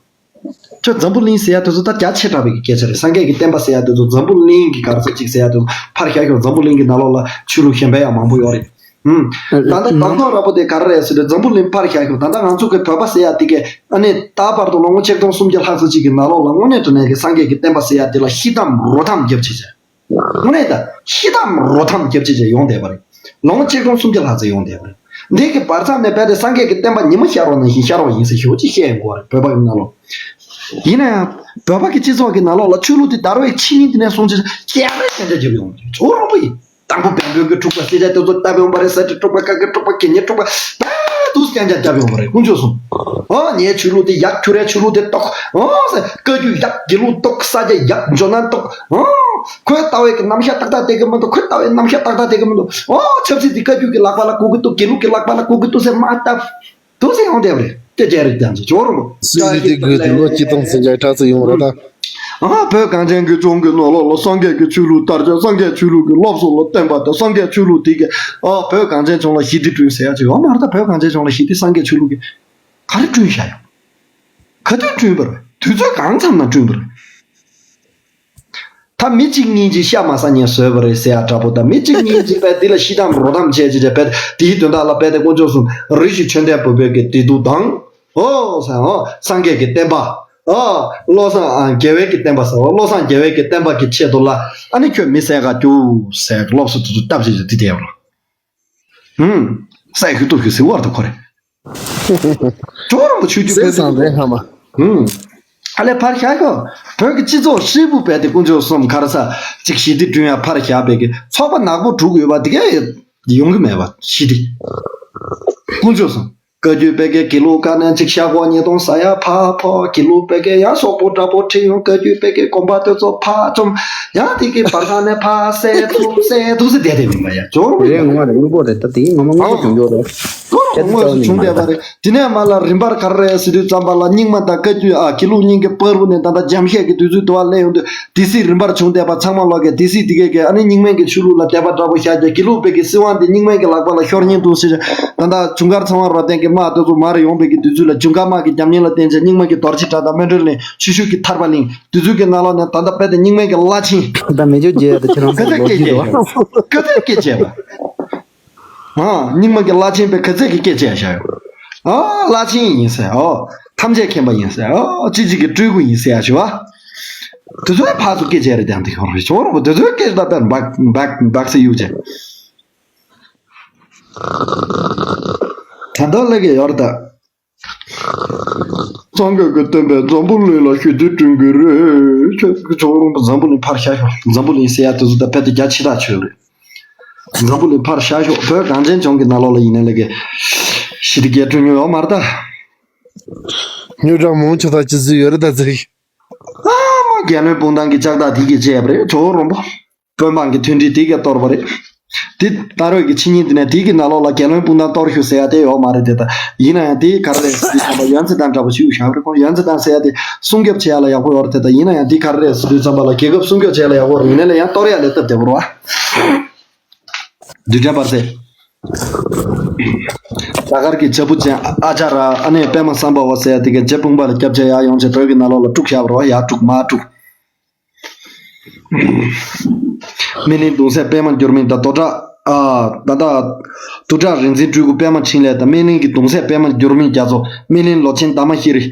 ཁྱོད་འཛམ་བུ་གླིང་ཟེར་ཡ་དེ་ཚོ་ད་རྒྱ་ཆེ་དྲགས་པའི་གི་སྐད་ཆ་རེད། སངས་རྒྱས་ཀྱི་བསྟན་པ་ཟེར་ཡ་དེ་ཚོ་འཛམ་བུ་གླིང་གི་ག་རེ་ཟེར་ཅིག་ཟེར་ཡ་དེ་ཚོ་ཕར་བཞག་ཤོག་འཛམ་བུ་གླིང་གི་ནང་ལོགས་ལ་ཆོས་ལུགས་གཞན་པ་ཡང་མང་པོ་ཡོད་རེད། ཨུམ། ད་ལྟ་ཨུམ། བདག་ཐོག་ར་པོ་དེ་ག་རེ་རེད་ཟེར་དུས་འཛམ་བུ་གླིང་ཕར་བཞག་ཤོག་ད་ལྟ་ང་ཚོ་གི་བོད་པ་ཟེར་ཡ་དེ་གས་ཨ་ནི་ད་བར་དུ་ལོ་ངོ་ཆིག་སྟོང་སུམ་བརྒྱ་ལྷག་ཙམ་ཅིག་གི་ནང་ལོགས་ལ་དངོས་གནས་དྲང་གནས་ཀྱི་སངས་རྒྱས་ཀྱི་བསྟན་པ་ཟེར་ཡ་དེ་ལ་ཤི་དམ་རོ་དམ་རྒྱབ་བྱས་བྱས། དངོས་གནས་ད་ཤི་དམ་རོ་དམ་རྒྱབ་བྱས་བྱས་ཡོང་བསྡད་པ་རེད། ལོ་ངོ་ཆིག་སྟོང་སུམ་བརྒྱ་ལྷག་ཙམ་ཡོང་བསྡད་པ་རེད། འདི་གི་བར་མཚམས་ནས་རྦད་དེ་སངས་རྒྱས་ཀྱི་བསྟན་པ་ཉི་མ་ཤར་བ་ནང་བཞིན་ཤར་བ་ཡིན་ཟེར་ཞུ་ཅིག་བཤད་ཡོང་གི་ཡོད་རེད། བོད་པ་གི་ནང་ལོགས། ཡིན་ན་ཡང་བོད་པ་གི་སྤྱི་ཚོགས་ཀྱི་ནང་ལོགས་ལ་ཆོས་ལུགས་དེ་དར་བའི་ཕྱི་ཉིན་དེ་ནས་བཟུང་ཅིག་རྒྱ་རེ་ཞལ་འདེབས་རྒྱབ་ཡོང་གི་རེད། ཇོ་རོང་པོ་ཡིན། དང་པོ་བན་བོན་གྱི་འཁྲུག་པ་སེ་ཆ་དེ་ཚོ་སྟབས་ཡོང་པ་རེད། ས་ཁྲི་འཁྲུག་པ་ཀ་ཁའི་འཁྲུག་པ་གད་སྙིགས་འཁྲུག་པ་བལ་དུ་སྐྱང་རྐྱང་རྒྱབ་ཡོང་པ་རེད། དཀོན་མཆོག་གསུམ། ཨོ་ངའི་ཆོས་ལུགས་དེ་ཡག་ཁྱོད་རའི་ཆོས་ལུགས་དེ་ལྟོགས། ཨོ་ཟེར་བཀའ་བརྒྱུད་ཡག་དགེ་ལུགས་ལྟོགས། ས་སྐྱ་ཡག་ཇོ་ནང་ལྟོགས། ཨོ་ཁོས་ལྟ་བའི་གི་རྣམ་གཞག་ཏག་ཏག་བསྡད་གི་མི་འདུག་ཁོས་ལྟ་བའི་རྣམ་གཞག་ཏག་ཏག་བསྡད་གི་མི་འདུག་ཨོ་ཆབ་སྲིད་དེ་བཀའ་བརྒྱུད་ཀྱི་ལག་པ་ལ་བཀོད་གི་འདུག་དགེ་ལུགས་ཀྱི་ལག་པ་ལ་བཀོད་གི་འདུག་ཟེར་མ་ལྟ། དུ་ཟེར་ཡོང་བསྡད་པ་རེད། དེ་རྒྱ་རིགས་དང་ཚོ་ཇོ་རོང་པོ། སྲིད་ཇི་དེ་དགོས་དེ་ལོ་གཅིག་སྟོང་ཟིན་རྒྱ་དྲག་ཚོ་ཡོང་རེད་ད། ཨ་བོད་གངས་ཅན་གྱི་ལྗོངས་ཀྱི་ནང་ལོགས་ལ་སངས་རྒྱས་ཀྱི་ཆོས་ལུགས་དར་ཅིག་སངས་རྒྱས་ཆོས་ལུགས་ཀྱི་སློབ་གསོ་ལ་བརྟེན་པ་དང་སངས་རྒྱས་ཆོས་ལུགས་དེ་གི་ཨ་བོད་གངས་ཅན་ལྗོངས་ལ་ཞི་བདེ་བསྐྲུན་ཟེར་ཡ་ཅིག་ཡོད་མ་རེད་ད། བོད་གངས་ཅན་ལྗོངས་ལ་ཞི་བདེ་སངས་རྒྱས་ཆོས་ལུགས་ཀྱི་ག་རེ་བསྐྲུན་བཞག་ཡོད། ག་དུས་བསྐྲུན་པ་རེད། དུས་ཚོད་གང་འཚམ་ན་བསྐྲུན་པ་རེད། ད་མི་གཅིག་གཉིས་ཀྱིས་ཤ་མ་ཟ་མཁན་བཟོས་པ་རེད་ཟེར་ཡ་འདྲ་པོ་དང་མི་གཅིག་གཉིས་ཀྱིས་བས་འདི་ལ་ཤི་དམ་རོ་དམ་བྱས་ཅི་བྱས་བས་དེའི་དོན་དག་ལ་བས་ཏེ་དཀོན་མཆོག་གསུམ་རི་ཞིག་ཆོས་ལྡན་བོད་པའི་གི་བདེ་སྡུག་དང་། ཨོ་ཟེར་ཨོ་སངས་རྒྱས་ཀྱི་བསྟན་པ། ཨོ་བློ་བཟང་ཨ་རྒྱལ་བའི་གི་བསྟན་པ་ཟེར་ཨོ་བློ་བཟང་རྒྱལ་བའི་གི་བསྟན་པ་གི་ཆེད་དུ་ལ་ཨ་ནི་ཁྱོད་མི་བསད་ག་རྒྱུགས་ཟེར་སློབ་གསོ་དེ་ཚོ་བཏབ་ཅི་བྱས་འདི་བསྡད་ཡོད་རོ། ཧུམ། སའི་ཧུ་ཏུ་ཧུ་སི་བར་དུ་ཁོ་རེ། ཇོ་རོང་པོ་ཆོས་བརྒྱུད་སེམས་བོད་བསམ་རེད་ཧ་མ། ཧུམ། ཨ་ལས་ཕར་བཞག་ཤོག་བོད་ཀྱི་སྤྱི་ཚོགས་ཧྲིལ་པོ་བས་ཏེ་དཀོན་མཆོག་གསུམ་ག་རེ་ཟ་ཅིག་ཞི་བདེ་བསྐྲུན་ཡ་ཕར་བཞག་པའི་གི་ཚོགས་པ་ནག་པོ་དྲུག་ཡོད་པ་དེ་གས་ཡོང་གི་མེད་པ་ཞི་བདེ། དཀོན་མཆོག་གསུམ། བཀའ་བརྒྱུད་པའི་གི་དགེ་ལུགས་ཀ་ནས་ཅིག་ཤ་ཁོག་ཉིས་སྟོང་ཟ་ཡ་ཕ་ཕོ་དགེ་ལུགས་པའི་གི་ཡང་སོག་པོ་འདྲ་པོ་ཁྲིད་ཡོང་བཀའ་བརྒྱུད་པའི་གི་དགོན་པ་དེ་ཚོ་ཕ་བཅོམ། ཡང་དེ་གི་བར་ས་ནས་ཕ་སེ་ཐུབ་སེ་ཐུབ་སེ་བསྡད་དེ་མིན་པ་ཡ་ཇོ་རོང་པོ་རེད། ངོ་མ་རེད། དངོས་པོ་རེད། ད་དེ་ངོ་མ་དངོས་པོ་བྱུང་ཡོད་རེད། དངོས་པོ་དངོས་པོ་བྱུང་བསྡད་པ་རེད། དེ་ནས་མ་ལ་རིམ་པར་ག་རེ་རེད་ཟེར་དུས་ཙམ་པ་ལ་རྙིང་མ་དང་བཀའ་བརྒྱུད་ཨ་དགེ་ལུགས་གཉིས་ཀྱི་བར་བུ་ནས་ད་ལྟ་འཇམ་བཤད་ཀྱི་དུས་ཚོད་དུ་བ་སླེབས་ཡོང་དུས་དེ་སྲིད་རིམ་པར་བྱུང་བསྡད་པ་ཚང་མ་ལོག་གི་དེ་སྲིད་དེ་གས་གས་ཨ་ནི་རྙིང་མའི་གི་ཆོས་ལུགས་ལ་དད་པ་འདྲ་པོ་བཞག་རྒྱ་དགེ་ལུགས་པའི་གི་སྲིད་དབང་དེ་རྙིང་མའི་གི་ལག་པ་ལ་ཤོར་ཉེན་འདུག་ཟེར། ད་ལྟ་ཇུན་གར་ཚང་བ་རོ་བསྟན་གི་དམག་དེ་ཚོ་མར་ཡོང་པའི་གི་དུས་ཚོད་ལ་ཇུན་གར་དམག་གི་རྒྱབ་གཉེར་ལ་བརྟེན་བྱས་རྙིང་མ་གི་རྡོ་རྗེ་གྲགས་དང་སྨན་སྒྲོལ་གླིང་ཆུ་ཤུར་གི་ཐར་པ་གླིང་དེ་ཚོའི་གི་ནང་ལོགས་ནས་ད་ལྟ་རྦད་དེ་རྙིང་མའི་གི་བླ་ཆེན། ད་མེ་སྒྱོགས་རྒྱས་ཡ་ད་ཁྱེད་རང་ག་ཚོད་ལོ་སྐད་རྒྱས་རྒྱུ་ཡོད་ག་ཚོད་སྐད་རྒྱས་པ། ཨ། རྙིང་མ་གི་བླ་ཆེན་པས་ག་ཚད་ཀྱི་སྐད་ཆ་བཤད་ཡོད། ཨ། བླ་ཆེན་ཡིན་ཟེར། ཨོ། ཐམས་ཅད་མཁྱེན་པ་ཡིན་ཟེར། ཨོ། ཅི་ཅིག་གི་སྤྲུལ་སྐུ་ཡིན་ཟེར་ཡ་ཞུ་བ། དེ་ཚོའི་ཕར་ཚུར་སྐད་ཆ་རེ་དང་དེ་ཁོ་རེ་ཆོ་རོ་དེ་ཚོའི་སྐད་ཆ་ད་དཔེར་འབག་འབག་འབག་སེ་གཡུག་བྱས། ད་ལྟ་ལས་ཀྱི་ཡོར་ད། སངས་རྒྱས་ཀྱི་བསྟན་པས་འཛམ་བུ་གླིང་ལ་ཞི་བདེ་བསྐྲུན་གྱི་རེད། ཁྱོད་ཚོ་འཛམ་བུ་གླིང་ཕར་བཞག་ཤོག་འཛམ་བུ་གླིང་ཟེར་ཡ་དེ་ཚོ་ད་ཕལ་དུ་རྒྱ་ཆེ་ཐག་ཆོད་རེད། འཛམ་བུ་གླིང་ཕར་བཞག་ཤོག་བོད་གངས་ཅན་ལྗོངས་ཀྱི་ནང་ལོགས་ལ་ཡིན་ན་ལས་ཀྱི་ཞི་བདེ་རྒྱས་སྤྲོད་མྱོང་ཡོད་མ་རེད་ད། ཉོ་གྲངས་མང་ཆེ་ད་ཅི་ཟིག་ཡོད་རེད་ད་ཟིག་ཨ་མ་རྒྱལ་བློན་སྤུངས་ཐང་གི་ལྕགས་ཐག་དེ་གི་བཅད་པ་རེད་ཇོ་བོ་རོང་པོ། བོད་འབངས་ཀྱི་མཐུན་སྒྲིལ་དེ་གས་གཏོར་བ་རེད། དེ་ལྟ་རོགས་ཀྱི་ཕྱི་ཉིན་དེ་ནས་དེའི་གི་ནང་ལོགས་ལ་རྒྱལ་བློན་སྤུན་ཟླ་གཏོར་ཤོག་ཟེར་ཡ་དེ་ཡོད་མ་རེད་དེ། ད་ཡིན་ན་ཡང་དེ་ག་རེ་རེད་ཟེར་དུས་ཙམ་པ་ཡོན་ཙེ་དང་འདྲ་པོ་ཞིག་བཞག་རེད་ཁོ། ཡོན་ཙེ་དང་ཟེར་ཡ་དེ་སྲུང་སྐྱོབ་བྱེད་ཡ་ལ་ཡག་པོ་ཡོད་རེད་དེ། ད་ཡིན་ན་ཡང་དེ་ག་རེ་རེད་ཟེར་དུས་ཙམ་པ་ལ་རྒྱལ་ཁབ་སྲུང་སྐྱོབ་བྱེད་ཡ་ལ་ཡག་པོ་རེད། ཡིན་ན་ལ་ཡང་གཏོར་ཡ་ལས་སྟབས་བདེ་པོ་རེད་བ། རྡུལ་ཕྲན་འབར་རྫས། རྒྱ་གར་གྱི་ཇ་བུ་ཅན་ཨ་ཅཱར་ཨ་ནེ་པད་མ་སམ་བྷ་ཝ་ཟེར་ཡ་དེ་གའི་ཇ་ཕུང་པ་ལ་སྐྱབས་བྱེད་ཡར་ཡོང་བྱས་བོད་ཀྱི་ནང་ལོགས་ལ་དཀྲུགས་བཞག་པ་རེད་བ། ཡར་དཀྲུགས་མར་དཀྲུགས། སྨིན་གླིང་གདུང་སྲས་པད་མ་འགྱུར་མེད་དང་རྡོ་བྲག་ཨ་ད་ལྟ་རྡོ་བྲག་རིག་འཛིན་སྤྲུལ་སྐུ་པད་མ་འཕྲིན་ལས་དང་སྨིན་གླིང་གི་གདུང་སྲས་པད་མ་འགྱུར་མེད་རྒྱ་མཚོ། སྨིན་གླིང་ལོ་ཆེན་དར་མ་ཤེས་རིག་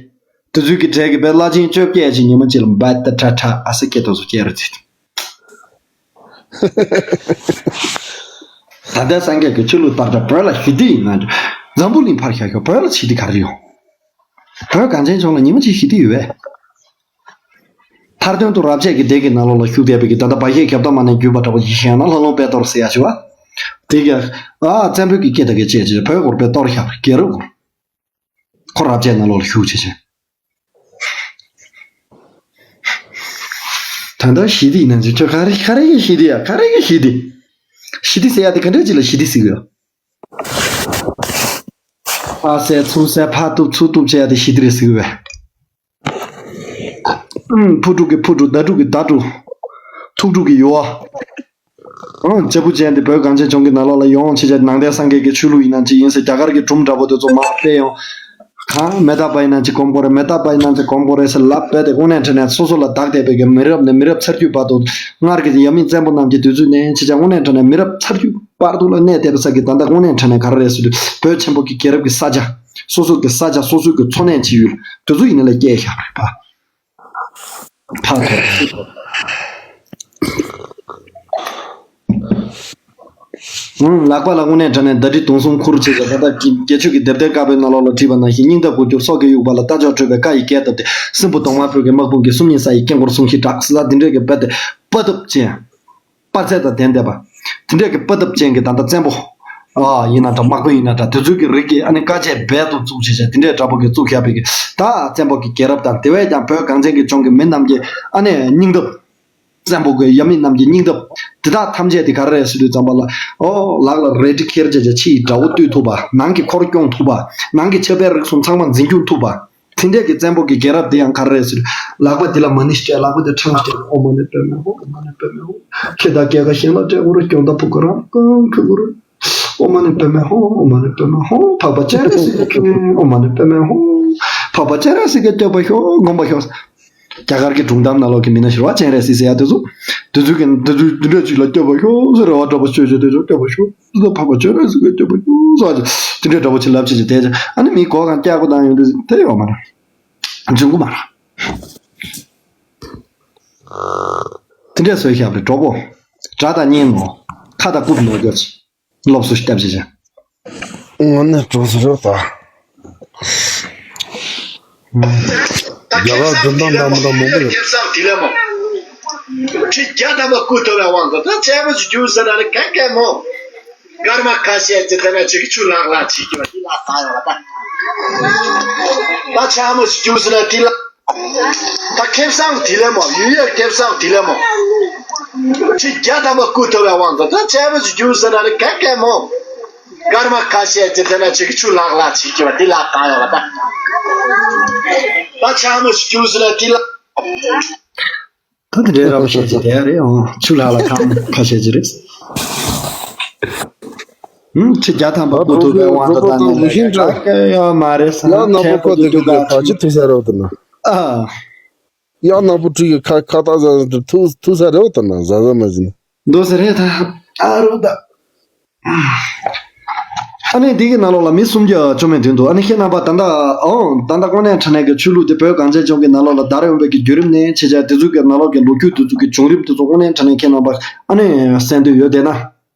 དེ་ཚོའི་གི་གྲས་ཀྱི་བའི་བླ་ཆེན་བཅོ་བརྒྱད་ཅིག་ཉི་མ་གཅིག་ལ་འབའ་ཏ་ཁྲ་ཁྲ་ཨ་སེ་སྐད་ཐོག་སུ་སྐྱེས་རེད་ཚིག་ད་ལྟའི་སངས་རྒྱས་ཀྱི་ཆོས་ལུགས་ལྟར་ཀྱང་བོད་ལ་ཞི་བདེ་ཡིན་ན་འཛམ་བུ་གླིང་ཕར་བཞག་ཤོག་བོད་ལ་ཞི་བདེ་ག་རེ་ཡོང་། བོད་གངས་ཅན་ལྗོངས་ལ་ཉི་མ་གཅིག་ཞི་བདེ་ཡོད་པས། མཐར་དོན་དུ་རབ་བྱེད་ཀྱི་སྡེ་གི་ནང་ལོགས་ལ་བཞུགས་བསྡད་པའི་གི་ད་ལྟ་བ་ཞེས་རྒྱབ་ཐོག་མ་ནས་བརྒྱུད་པ་འདྲ་བོ་ཞིག་བཤད་ན་ལྷ་ལུང་དཔལ་རྡོར་ཟེར་ཡ་ཞིག་བ། དེ་ག་ཨ་བཙན་པོའི་གི་སྐད་དང་གི་བཅས་བྱས་བོད་སྐོར་དཔེ་གཏོར་བཞག་པའི་རྒྱལ་རབས་སྐོར། ཁོ་རབ་བྱེད་ནང་ལོགས་ལ་བཞུགས་བྱས་བྱས། ད་ལྟ་ཞི་བདེ་ཡིན་ན་ཅི་ཁྱོད་ག་རེ་ག་རེ་གི་ཞི་བདེ་ཡ། ག་རེ་གི་ཞི་བདེ། ཞི་བདེ་ཟེར་ཡ་དེ་ག་འདྲ་ཅིག་ལ་ཞི་བདེ་ཟེར་གི་ཡོད། ཨ་ཟས་ཚུ་ཟས་ཕ་གཏུབ་ཚུ་གཏུབ་བྱས་ཡ་དེ་ཞི་བདེ་རེད་ཟེར་གི་ཡོད་པས། ཕུ་དཀྲུག་གི་ཕུ་དཀྲུག་མདའ་དཀྲུག་གི་མདའ་དཀྲུག་ཐུག་དཀྲུག་གི་ཡུ་བ། ཨང་། ཇ་བུ་ཅན་དེ་བོད་གངས་ཅན་ལྗོངས་ཀྱི་ནང་ལོགས་ལ་ཡོང་ཆེ་ཆེ་ནང་བསྟན་སངས་རྒྱས་ཀྱི་ཆོས་ལུགས་ཡིན་ན་ཅི་ཡིན་ཟེར་རྒྱ་གར་གྱི་སྒྲུང་འདྲ་པོ་དེ་ཚོ་མར་སྤེལ་ཡོང་། གང་མེ་ཏོག་པ་ཡིན་ན་ཅི་གོམས་དགོས་རེད། མེ་ཏོག་པ་ཡིན་ན་ཅི་གོམས་དགོས་རེད་ཟེར་ལབ་པས་དེ་དངོས་གནས་དྲང་གནས་སོ་སོ་ལ་བདག་བསྡད་པའི་གི་མི་རབས་ནས་མི་རབས་ཚར་རྒྱུད་བར་དུ་སྔར་གྱི་ཡབ་མེས་བཙན་པོ་རྣམས་ཀྱི་དུས་ཚོད་ནས་ཆེ་ཆེ་དངོས་གནས་དྲང་གནས་མི་རབས་ཚར་རྒྱུད་བར་དུ་ལ་གནས་བསྡད་པ་ས་གི་ད་ལྟ་དངོས་གནས་དྲང་གནས་ག་རེ་རེད་ཟེར་དུས་བོད་ཆེན་པོ་གི་རྒྱལ་རབས་ཀྱི་ས་ཆ། སོ་སོ་གི་ས་ཆ་སོ་སོ་གི་འཚོ་གནས་བྱེད་ཡུལ་དེ་ཚོ་ཡིན་ན་ལ་སྐྱེས་བཞག་པ་རེད་པ། ཕར་ཐོག་ལག་པ་ལ་དངོས་གནས་དྲང་གནས་མདའ་གྲི་མདུང་གསུམ་ཁུར་བྱས་ཀྱང་ད་ལྟ་དགེ་ཆོས་ཀྱི་སྡེ་བདེ་དཀར་པོའི་ནང་ལོགས་ལ་བྲིས་པ་ནང་བཞིན་སྙིང་སྟོབས་དགུ་གྱུར་སྲོག་གི་དབྱུག་པ་ལ་རྟ་མཆོག་ཁྲོས་པའི་བཀའ་ཡི་རྒྱལ་བཏབ་སྟེ་སྲིན་པོ་གདོང་དམར་བོད་ཀྱི་དམག་དཔུང་གིས་སུམ་གཉིས་ས་ཡི་དཀྱིལ་འཁོར་སྲུང་ཞིང་དྲག་ཟེར་ད་འདི་འདྲས་ཀྱི་རྦད་དེ་དཔའ་སྟོབས་ཅན། དཔའ་རྩལ་དང་ལྡན་བསྡད་པ། དེ་འདྲས་ཀྱི་དཔའ་སྟོབས་ཅན་གྱི་ད་ལྟ་བཙན་པོ། ཨ་ཡིན་ན་འདྲ་དམག་དཔོན་ཡིན་ན་འདྲ་དེ་ཚོའི་གི་རིགས་ཀྱིས་ཨ་ནི་དཀའ་སྤྱད་འབད་དུ་བཙུགས་བྱས་བྱས་དེ་འདྲས་འདྲ་པོ་གི་བཙུགས་བཞག་པའི་གི་ད་བཙན་པོ་གི་རྒྱལ་རབས་དང་དེ་བས་ཀྱང་བོད་གངས་ཅན་གྱི་ལྗོངས་ཀྱི་མི་རྣམས་ཀྱི་ཨ་ནི་སྙིང་སྟོབས། བཙན་པོ་གི་ཡབ་མེས་རྣམས་ཀྱི་སྙིང་སྟོབས་དེ་དག་ཐམས་ཅད་དེ་ག་རེ་རེད་ཟེར་དུས་ཙམ་པ་ལ་ཨོ་ལག་ལ་རལ་གྲི་འཁྱེར་བྱས་བྱས་ཕྱི་ཡི་དགྲ་བོ་བཏུལ་ཐུབ་པ། ནང་གི་འཁོར་སྐྱོང་ཐུབ་པ། ནང་གི་ཆབ་དཔལ་རིག་གསུམ་ཚང་མ་འཛིན་སྐྱོང་ཐུབ་པ། དེ་འདྲས་ཀྱི་བཙན་པོ་གི་རྒྱལ་རབས་དེ་ཡང་ག་རེ་རེད་ཟེར། ལག་པ་འདི་ལ་མ་ཎི་སྤྲད། ལག་པ་འདི་ཕྲེང་སྤྲད། ཨོཾ་མ་ཎི་པདྨེ་ཧཱུྃ། ཨོཾ་མ་ཎི་པདྨེ་ཧཱུྃ། ཁྱེད་དང་སྐྱེ་རྒ་གཞན་ལ་སྤྲད་དགོས་རེད། སྐྱོན་དང་ཕུ་གུ་རང་གང་ཁུར་དགོས་རེད། ཨོཾ་མ་ཎི་པདྨེ་ཧཱུྃ། ཨོཾ་མ་ཎི་པདྨེ་ཧཱུྃ། འཕགས་པ་སྤྱན་རས་གཟིགས་ཀྱི་མཁྱེན། ཨོཾ་མ་ཎི་པདྨེ་ཧཱུྃ། འཕགས་པ་སྤྱན་རས་གཟིགས་ཀྱི་བསྟོད་པ་ཤོག། སྒོམ་པ་ཤོག། རྒྱ་གར་གྱི་སྒྲུང་གཏམ་ནང་ལོགས་ཀྱི་མི་སྣ་ཞིག་རེད་བ། སྤྱན་རས་གཟིགས་ཟེར་ཡ་དེ་ཚོ། དེ་ཚོ་གི་དེ་ཚོ་དེ་འདྲ་ཅིག་ལ་སྐྱོབ་པ་ཤོག་ཟེར་རེ་བ་འདྲ་པོ་ཤོད་བྱས་དེ་ཚོ་སྐྱོབ་པ་ཤོག། དེ་ཚོ་འཕགས་པ་སྤྱན་རས་གཟིགས་ཀྱི་བསྟོད་པ་ཤོག་ཟེར་བ་ཅིག་དེ་འདྲ་འདྲ་པོ་ཅིག་ལབ་བྱས་བྱས་བསྡད་བྱས་ཨ་ནི་མི་གོ་གང་སྐྱག་པོ་བཏང་ཡོང་དུས་དེ་ཡོད་མ་རེད། འཇུག་གི་མ་རེད། དེ་འདྲས་བཟོས་བཞག་པ་རེད་གྲོགས་པོ། དགྲ་དང་གཉེན་ནོ། ཁ་དང་རྐུབ་ནོ་རྒྱོ་ཆེ། སློབ་གསོ་ཞིག་བཏབ་བྱས་བྱས། དངོས་གནས་གྲོགས་སུ་རེད་ད། རྒྱ་གར་འཛིན་སྟངས་དང་མི་འདྲ་མང་པོ་ཡོད། ཁེ་བཟང་དེ་ལས་མང་། ཁྲི་བརྒྱ་ཐམ་པ་བརྐུས་ཐུབ་པའི་དབང་དུ་ད་ཚད་མ་ཞིག་རྒྱུགས་ཟེར་ན་ནི་གན་གན་མོ། སྐར་མ་ཁ་ཤས་ཅིག་དེ་ནས་ཅིག་ཆུ་ལྷག་ལྷག་བྱེད་ཀྱི་བ་དེ་ལ་ད་ཡོང་བ་ད། ད་ཚད་མ་ཞིག་རྒྱུགས་ཟེར་ན་དེ་ལ། ད་ཁེ་བཟང་དེ་ལས་མང་། ཡུལ་ཡར་ཁེ་བཟང་དེ་ལས་མང་། ཁྲི་བརྒྱ་ཐམ་པ་བརྐུས་ཐུབ་པའི་དབང་དུ་ད་ཚད་མ་ཞིག་རྒྱུགས་ཟེར་ན་ནི་གན་གན་མོ། སྐར་མ་ཁ་ཤས་ཅིག་དེ་ནས་ཅིག་ཆུ་ལྷག་ལྷག་བྱེད་ཀྱི་བ་དེ་ལ་ད་ཡོང་བ་ད། ད་ཚད་མ་ཞིག་རྒྱུགས་ཟེར་ན་དེ་ལ། ད་དེ་འདྲའི་རབ་བཤད་ཅིག་དེ་རེད་ཨང་། ཆུ་ལྷག་ལྷག་ཁང་ཁ་ཤས་ཅིག་རེད། ཧུམ། ཁྲི་བརྒྱ་ཐམ་པ་བརྐུས་ཐུབ་པའི་དབང་དུ་བཏང་ནས་ལས་ཀ་ཡོད་མ་རེད་ཟེར་ན་ཡག་ནག་པོ་ཁ་དེ་གི་ལས་ཕལ་ཆེར་ཐུག་ས་རེད་འདུག་ན། ཨ། ཡག་ནག་པོ་ཁྲི་གི་ཁ་ཁ་བཏགས་ཟ་ཐུག་ཐུག་ས་རེད་འདུག་ན་ཟ་ཟ་མ་ཟིན། འདུག་ས་རེད་ད། ཨ་རུ་ད། ཨ་ནི་འདི་གི་ནང་ལོགས་ལ་མི་སུམ་བརྒྱ་བཅོམ་མེད་དོན་དུ་ཨ་ནི་ཁྱེད་རྣམ་པ་ད་ལྟ་ཨོ་ད་ལྟ་དངོས་གནས་དྲང་གནས་ཀྱི་ཆོས་ལུགས་དེ་བོད་གངས་ཅན་ལྗོངས་ཀྱི་ནང་ལོགས་ལ་དར་ཡོང་བའི་གི་བརྒྱུད་རིམ་ནས་ཆེ་ཆ་དེ་ཚོ་གི་ནང་ལོགས་ཀྱི་ལོ་རྒྱུས་དེ་ཚོ་གི་བྱུང་རིམ་དེ་ཚོ་དངོས་གནས་དྲང་གནས་ཁྱེད་རྣམ་པ་ཨ་ནི་གསན་འདོད་ཡོད་དེ་ན།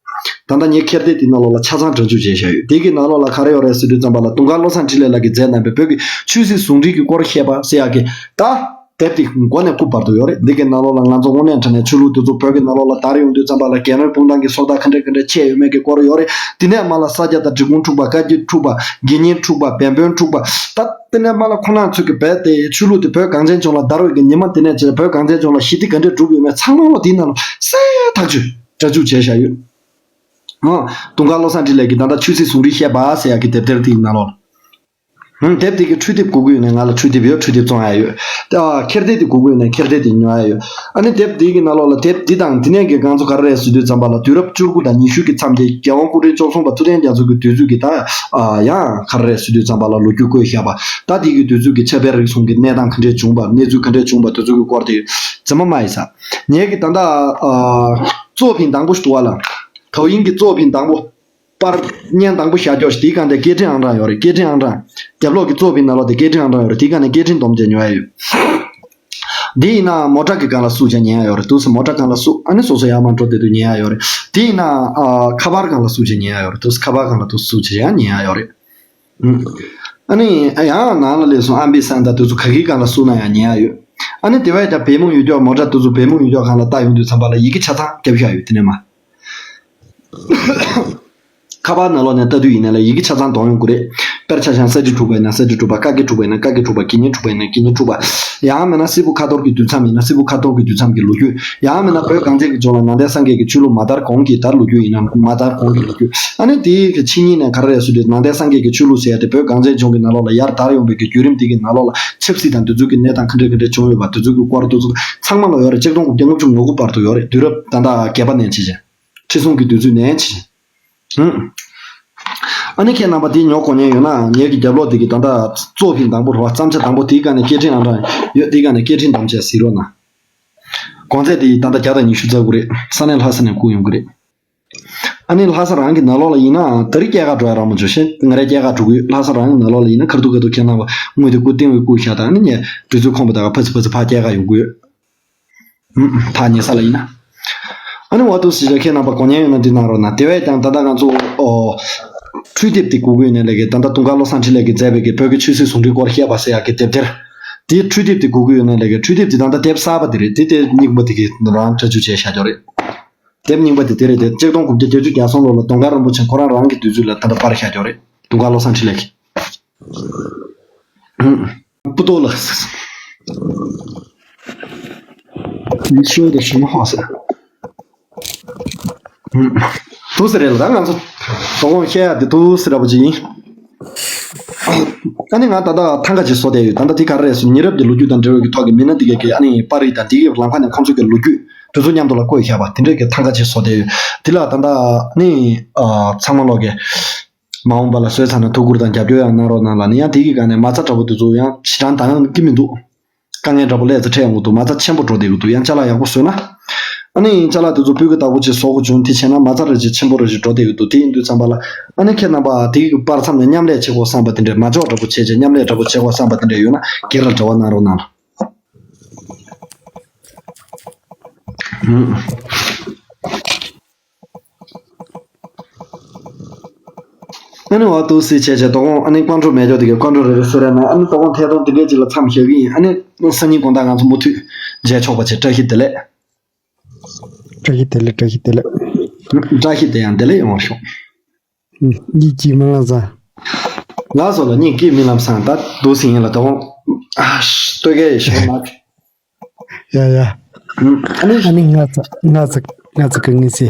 ད་ལྟ་ངས་ཁྱེར་དེ་དེ་ནང་ལོགས་ལ་ཆ་ཚང་སྒྲ་འཇུག་བྱས་བཞག་ཡོད། དེ་གི་ནང་ལོགས་ལ་ག་རེ་ཡོད་རེད་ཟེར་དུས་ཙམ་པ་ལ་དུང་དཀར་བློ་བཟང་འཕྲིན་ལས་ལགས་ཀྱིས་མཛད་གནང་བའི་བོད་ཀྱི་ཆོས་སྲིད་ཟུང་འབྲེལ་གྱི་སྐོར་བཤད་པ་ཟེར་ཡག་གི་ད། དེབ་དེ་མགོ་ནས་རྐུབ་བར་དུ་ཡོད་རེད། འདི་གའི་ནང་ལོགས་ལ་ང་ཚོ་དངོས་གནས་དྲང་གནས་ཆོས་ལུགས་དེ་ཚོ་བོད་ཀྱི་ནང་ལོགས་ལ་དར་ཡོང་དུས་ཙམ་པ་ལ་རྒྱལ་བློན་སྤུངས་ཐང་གི་སྲོག་ཐར་ག་འདྲ་ག་འདྲ་ཆད་ཡོད་མེད་ཀྱི་སྐོར་ཡོད་རེད། དེ་ནས་མར་ལ་ས་སྐྱ་དང་འབྲི་གུང་འཁྲུག་པ། བཀའ་བརྒྱུད་འཁྲུག་པ། དགེ་བསྙེན་འཁྲུག་པ། བན་བོན་འཁྲུག་པ། ད་དེ་ནས་མར་ལ་ཁོ་རང་ཚོ་གི་རྦད་དེ་ཆོས་ལུགས་དེ་བོད་གངས་ཅན་ལྗོངས་ལ་དར་བའི་གི་ཉི་མ་དེ་ནས་བྱས་བོད་གངས་ཅན་ལྗོངས་ལ་ཞི་བདེ་ག་འདྲ་བསྒྲུབས་ཡོད་མེད་ཚང་མ་འོ་དེའི་ནང་ལ་གསལ་ཐག་ཆོད་སྒྲ་འཇུག་བྱས་བཞག་ཡོད། ཨང་། དུང་དཀར་བློ་བཟང་འཕྲིན་ལས་ཀྱི་ད་ལྟ་ཆོས་སྲིད་ཟུང་འབྲེལ་བཤད་པ་ཟེར་ཡག་གི་དེབ་ཐེར་དེའི་ནང་ལོགས་ལ། ཧུམ། དེབ་དེ་གི་འཕྲུལ་དེབ་དགོས་ཀྱི་ཡོད་ན་ང་ལ་འཕྲུལ་དེབ་ཡོད། འཕྲུལ་དེབ་བཙོང་ཡག་ཡོད། ཨ། འཁྱེར་དེབ་དེ་དགོས་ཀྱི་ཡོད་ན་འཁྱེར་དེབ་དེ་ཉོ་ཡག་ཡོད། ཨ་ནི་དེབ་དེ་གི་ནང་ལོགས་ལ་དེབ་འདི་དང་དེ་ནས་ཀྱི་གང་ཚོ་ག་རེ་རེད་ཟེར་དུས་ཙམ་པ་ལ། དུས་རབས་བཅུ་དགུ་དང་ཉི་ཤུ་གི་མཚམས་དེ་རྒྱལ་དབང་སྐུ་ཕྲེང་བཅུ་གསུམ་པ་ཐུབ་བསྟན་རྒྱ་མཚོ་གི་དུས་ཚོད་ཀྱི་ད། ཨ། ཡང་ག་རེ་རེད་ཟེར་དུས་ཙམ་པ་ལ་ལོ་རྒྱུས་བཀོད་བཞག་པ། ད་དེ་གི་དུས་ཚོད་ཀྱི་ཁྱབ་སྤེལ་རིག་གཞུང་གི་གནས་སྟངས་ག་འདྲས་བྱུང་བ། གནས་ཚུལ་ག་འདྲས་བྱུང་བ། དེ་ཚོ་གི་སྐོར་དེ་རྫུན་མ་མ་ཡིན་ས། ངས་ཀྱི་ད་ལྟ། ཨ། གཙོ་ཕིང་དང་པོ་ཞིག་འདུག་བ་ལ། ཁའོ་ཡིན་གྱི་གཙོ་ཕིང་དང་པོ། པར་བརྙན་དང་པོ་བཞག་ཀྱོག་ཞིག་དེའི་སྒང་དེ་སྐད་འཕྲིན་ཨང་གྲངས་ཡོད་རེད། སྐད་འཕྲིན་ཨང་གྲངས། རྒྱབ་ལོགས་ཀྱི་གཙོ་ཕིང་ནང་ལོགས་དེ་སྐད་འཕྲིན་ཨང་གྲངས་ཡོད་རེད། དེའི་སྒང་ནས་སྐད་འཕྲིན་སྡོམ་བྱས་ཉོ་ཡག་ཡོད། དེ་ཡིན་ན་མོ་ཊ་གི་སྒང་ལ་བསུབ་བྱས་ཉན་ཡག་ཡོད་རེད། དུས་སུ་མོ་ཊ་སྒང་ལ་བསུབ། ཨ་ནི་སོ་སོ་ཡར་མར་འགྲོ་བསྡད་དུས་ཉན་ཡག་ཡོད་རེད། དེ་ཡིན་ན། ཨ། ཁ་པར་སྒང་ལ་བསུབ་བྱས་ཉན་ཡག་ཡོད་རེད། དུས་སུ་ཁ་པར་སྒང་ལ་དུས་སུ་བསུབ་བྱས་ཡང་ཉན་ཡག་ཡོད་རེད། ཨུམ། ཨ་ནི་ཡང་ནང་ལ་སླེབས་སོང་། ཨམ་བི་སན་དང་དེ་ཚོ་ག་གི་སྒང་ལ་བསུབ་ན་ཡང་ཉན་ཡག་ཡོད། ཨ་ནི་དེ་བས་ཀྱང་བེ་མོ་ཡུལ་ཀྱོག་མོ་ཊ་དེ་ཚོ་བེ་མོ་ཡུལ་ཀྱོག་སྒང་ལ་བཏགས་ཡོང་དུས་ཙམ་པ་ལ་ཡི་གེ་ཆ་ཚང་བརྒྱབ་བཞག་ཡོད། དེ་ནས་མ། ཁ་པར་ནང་ལོགས་ནས་ལྟ་དུས་ཡིན་ན་ལ་ཡི་གེ་ཆ་ཚང་འདོན་ཡོང་གི་རེད། དཔེར་ཆ་བཞག་ན་ས་ཁྲ་དྲུག་པ་ཡིན་ན་ས་ཁྲ་དྲུག་པ། ཀ་ཁ་དྲུག་པ་ཡིན་ན་ཀ་ཁ་དྲུག་པ། གི་ཉི་དྲུག་པ་ཡིན་ན་གི་ཉི་དྲུག་པ། ཡང་མིན་ན་སིལ་བུ་ཁ་ཐོར་གྱི་དུས་མཚམས་ཡིན་ན་སིལ་བུ་ཁ་ཐོར་གྱི་དུས་མཚམས་ཀྱི་ལོ་རྒྱུས། ཡང་མིན་ན་བོད་གངས་ཅན་གྱི་ལྗོངས་ལ་ནང་བསྟན་སངས་རྒྱས་ཀྱི་ཆོས་ལུགས་མ་དར་གོང་གི་དར་ལོ་རྒྱུས་ཡིན་ན་མ་དར་གོང་གི་ལོ་རྒྱུས། ཨ་ནི་དེའི་གི་ཕྱི་ཉིན་ནས་ག་རེ་རེད་ཟེར་དུས། ནང་བསྟན་སངས་རྒྱས་ཀྱི་ཆོས་ལུགས་ཟེར་ཡ་དེ་བོད་གངས་ཅན་ལྗོངས་ཀྱི་ནང་ལོགས་ལ་ཡར་དར་ཡོང་བའི་གི་བརྒྱུད་རིམ་དེ་གི་ནང་ལོགས་ལ་ཆབ་སྲིད་དང་དེ་ཚོའི་གི་གནས་སྟངས་ག་འདྲ་ག་འདྲ་བྱུང་ཡོད་པ། དེ་ཚོའི་གི་སྐོར་དེ་ཚོ་ཚང་མ་ལ་ཡོད་རེད། ཆིག་སྟོང་དགུ་བརྒྱ་ལྔ་བཅུ་ང་དགུ་བར་དུ་ཡོད་རེད། དུས་རབས་ད་ལྟ་བརྒྱད་པ་ནས་བྱས་བྱས། ཁྲི་སྲོང་གི་དུས་ཚོད་ནས་བྱས་བྱས། ཨ་ནི་ཁྱེད་རྣམ་པ་དེ་ཉོ་དགོས་མཁན་ཡོད་ན། ངེད་ཀྱི་རྒྱབ་ལོགས་དེ་གི་ད་ལྟ་གཙོ་ཕིང་དང་པོ་རེད་བ། བརྩམས་བྱ་དང་པོ་དེའི་སྒང་ནས་སྐད་འཕྲིན་ཨང་གྲངས་ཡོད། དེའི་སྒང་ནས་སྐད་འཕྲིན་བདམས་བྱས་གཟིགས་རོགས་གནང་། གོང་ཚད་དེ་ད་ལྟ་བརྒྱ་དང་ཉི་ཤུ་རྩ་དགུ་རེད། ས་གནས་ལྷ་ས་ནས་བསྐུར་ཡོང་གི་རེད། ཨ་ནི་ལྷ་ས་རང་གི་ནང་ལོགས་ལ་ཡིན་ན་ད་རེས་སྐྱེལ་ག་འགྲོ་ཡ་རག་མ་བྱུང་། ཤེས། ང་རང་སྐྱེལ་ག་འགྲོ་གི་ཡོད། ལྷ་ས་རང་གི་ནང་ལོགས་ལ་ཡིན་ན་ཁ་ཐུག་ཁ་ཐུག་ཁྱེད་རྣམ་པ་དངུལ་དེ་བསྐུར། སྟེང་བའི་བསྐུར་བཞག་དང་། ཨ་ནི་ངས་དུས་ཚོད་ཁོམ་པ་དག་ཕ་ཚི་ཕ་ཚི་ཕར་སྐྱེལ་ག་ཡོང་གི་ཡོད། ཐག་ཉེ་ས་ལ་ཡིན་ན། ཨ་ནི་འོ་འདུག་སེ་བྱས། ཁྱེད་རྣམ་པ་དགོས་མཁན་ཡོད་ན་འདི་གནང་རོགས་གནང་། དེ་བས་ཀྱང་ད་ལྟ་ང་ཚོ། ཨོ། འཕྲུལ་དེབ་དེ་དགོས་ཀྱི་ཡོད་ན་ལས་ཀྱི། ད་ལྟ་དུང་དཀར་བློ་བཟང་འཕྲིན་ལས་ཀྱིས་མཛད་པའི་གི་བོད་ཀྱི་ཆོས་སྲིད་ཟུང་འབྲེལ་སྐོར་བཤད་པ་ཟེར་ཡག་གི་དེབ་ཐེར། དེའི་འཕྲུལ་དེབ་དེ་དགོས་ཀྱི་ཡོད་ན་ལས་ཀྱི། འཕྲུལ་དེབ་དེ་ད་ལྟ་དེབ་གསར་པ་དེ་རེད། དེ་དེབ་རྙིང་པ་དེ་གི་རང་སྒྲ་སྒྱུར་བྱས་བཞག་ཀྱོག་རེད། དེབ་རྙིང་པ་དེ་དེ་རེད་དེ། ཆིག་སྟོང་དགུ་བརྒྱ་བརྒྱད་ཅུ་གྱ་གསུམ་ལོ་ལ་དུང་དཀར་རིན་པོ་ཆེ་ཁོ་རང་རང་གི་དུས་ཚོད་ལ་ད་ལྟ་པར་བཞག་ཀྱོག་རེད། དུང་དཀར་བློ་བཟང་འཕྲིན་ལས་ཀྱིས། སྤུ་ཏོག་ལགས། ཤོ་དེ་ཤོ་མ་ཧོ་ཟེར། དུ་ཟེར་རེད་ལ། ད་ང་ཚོ་དོ་དགོང་བཤད་ཡ་དེ་དུ་ཟེར་ར་པོ་ཅིག་ཡིན། ཨ་ནི་ང་ད་ལྟ་ཐང་ག་ཅིག་བཟོ་བསྡད་ཡོད། ད་ལྟ་དེ་ག་རེ་རེད་ཟེར། ཉེ་རབས་ཀྱི་ལོ་རྒྱུས་དང་འབྲེལ་བའི་གི་ཐོག་གི་མི་སྣ་དེ་གས་ཀྱི་ཨ་ནི་པར་རིས་དང་དེ་གི་ལམ་ཁ་ནས་ཁོང་ཚོ་གི་ལོ་རྒྱུས་དེ་ཚོ་མཉམ་དུ་ལ་བཀོད་བཞག་པ་དེ་འདྲས་ཀྱི་ཐང་ག་ཅིག་བཟོ་བསྡད་ཡོད། དེ་ལ་ད་ལྟ་ཨ་ནི་ཚང་མ་ལོག་གི་མ་འོངས་པ་ལ་བཟོས་ཚར་ན་ཐུགས་ཁུར་དང་རྒྱབ་སྐྱོར་ཡང་གནང་རོགས་གནང་ལ་ནི། ཡང་དེ་གི་སྒང་ནས་མ་རྩ་འདྲ་པོ་དེ་ཚོ་ཡང་ཞེ་དྲག་འདང་ཡོང་གི་མི་འདུག་དཀའ་ངལ་འདྲ་པོ་སླེབས་ཚེ་འཕྲད་ཡོང་གི་འདུག་མ་རྩ་ཆེན་པོ་འགྲོ་བསྡད་ཀྱི་འདུག་ཡང་ཅ་ལག་ཡག་པོ་བཟོས་ན། ཨ་ནི་ཅ་ལག་དེ་ཚོ་སྤུས་ཀ་དག་པོ་ཅིག་བཟོ་དགོས་བྱུང་། དེ་བྱས་ན་མ་རྩ་རེ་ཅིག་ཆེན་པོ་རེ་ཅིག་འགྲོ་བསྡད་ཀྱི་འདུག་དེ་ཡིན་དུས་ཙམ་པ་ལ་ཨ་ནི་ཁྱེད་རྣམ་པ་དེ་གི་པར་མཚམས་ནས་མཉམ་ལས་བྱེད་དགོས་བསམ་པ་དེ་འདྲས། མ་འཇོག་འདྲ་པོ་བྱས་བྱས་མཉམ་ལས་འདྲ་པོ་བྱེད་དགོས་བསམ་པ་དེ་འདྲས་ཡོད་ན་སྒེར་ལ་འབྲེལ་བ་གནང་རོགས་གནང་ལ། ཨ་ནི་འོ་འདུག་སེ་བྱས་བྱས་དོ་དགོང་ཨ་ནི་ཀོང་ཀྲོ་མེད་ཀྱོག་དེ་གའི་ཀོང་ཀྲོ་རེ་རེ་གསོལ་རས་གནང་། ཨ་ནི་དོ་དགོང་ཐད་གཏོང་དེ་འདྲས་ཅིག་ལ་མཚམས་བཞག་གི་ཡིན། ཨ་ནི་སང་ཉིན་དགོང་དག་ང་ཚོ་མུ་མཐུད་མཇལ་ཆོག་པ་བྱེད། བཀྲ་ཤིས་བདེ་ལེགས། བཀྲ་ཤིས་བདེ་ལེགས། བཀྲ་ཤིས་བདེ་ལེགས། བཀྲ་ཤིས་བདེ་ཡང་བདེ་ལེགས་ཡོང་བ་ཤོག་གཉིད་ཀྱིས་མི་ལངས་ས། ལགས་སོ་ལགས། གཉིད་ཀྱིས་མི་ལངས་ས། ད་འདུག་སེ་ཡིན་ལ་དོ་དགོང་། ཨ་ཤ་ལྟོས་གས་ཡེ་ཤོག་ན། ཡ་ཡ། ཨ་ནི། ཨ་ནི་ང་ཚ་ང་ཚ་ང་ཚ་གི་ངེས་སེ།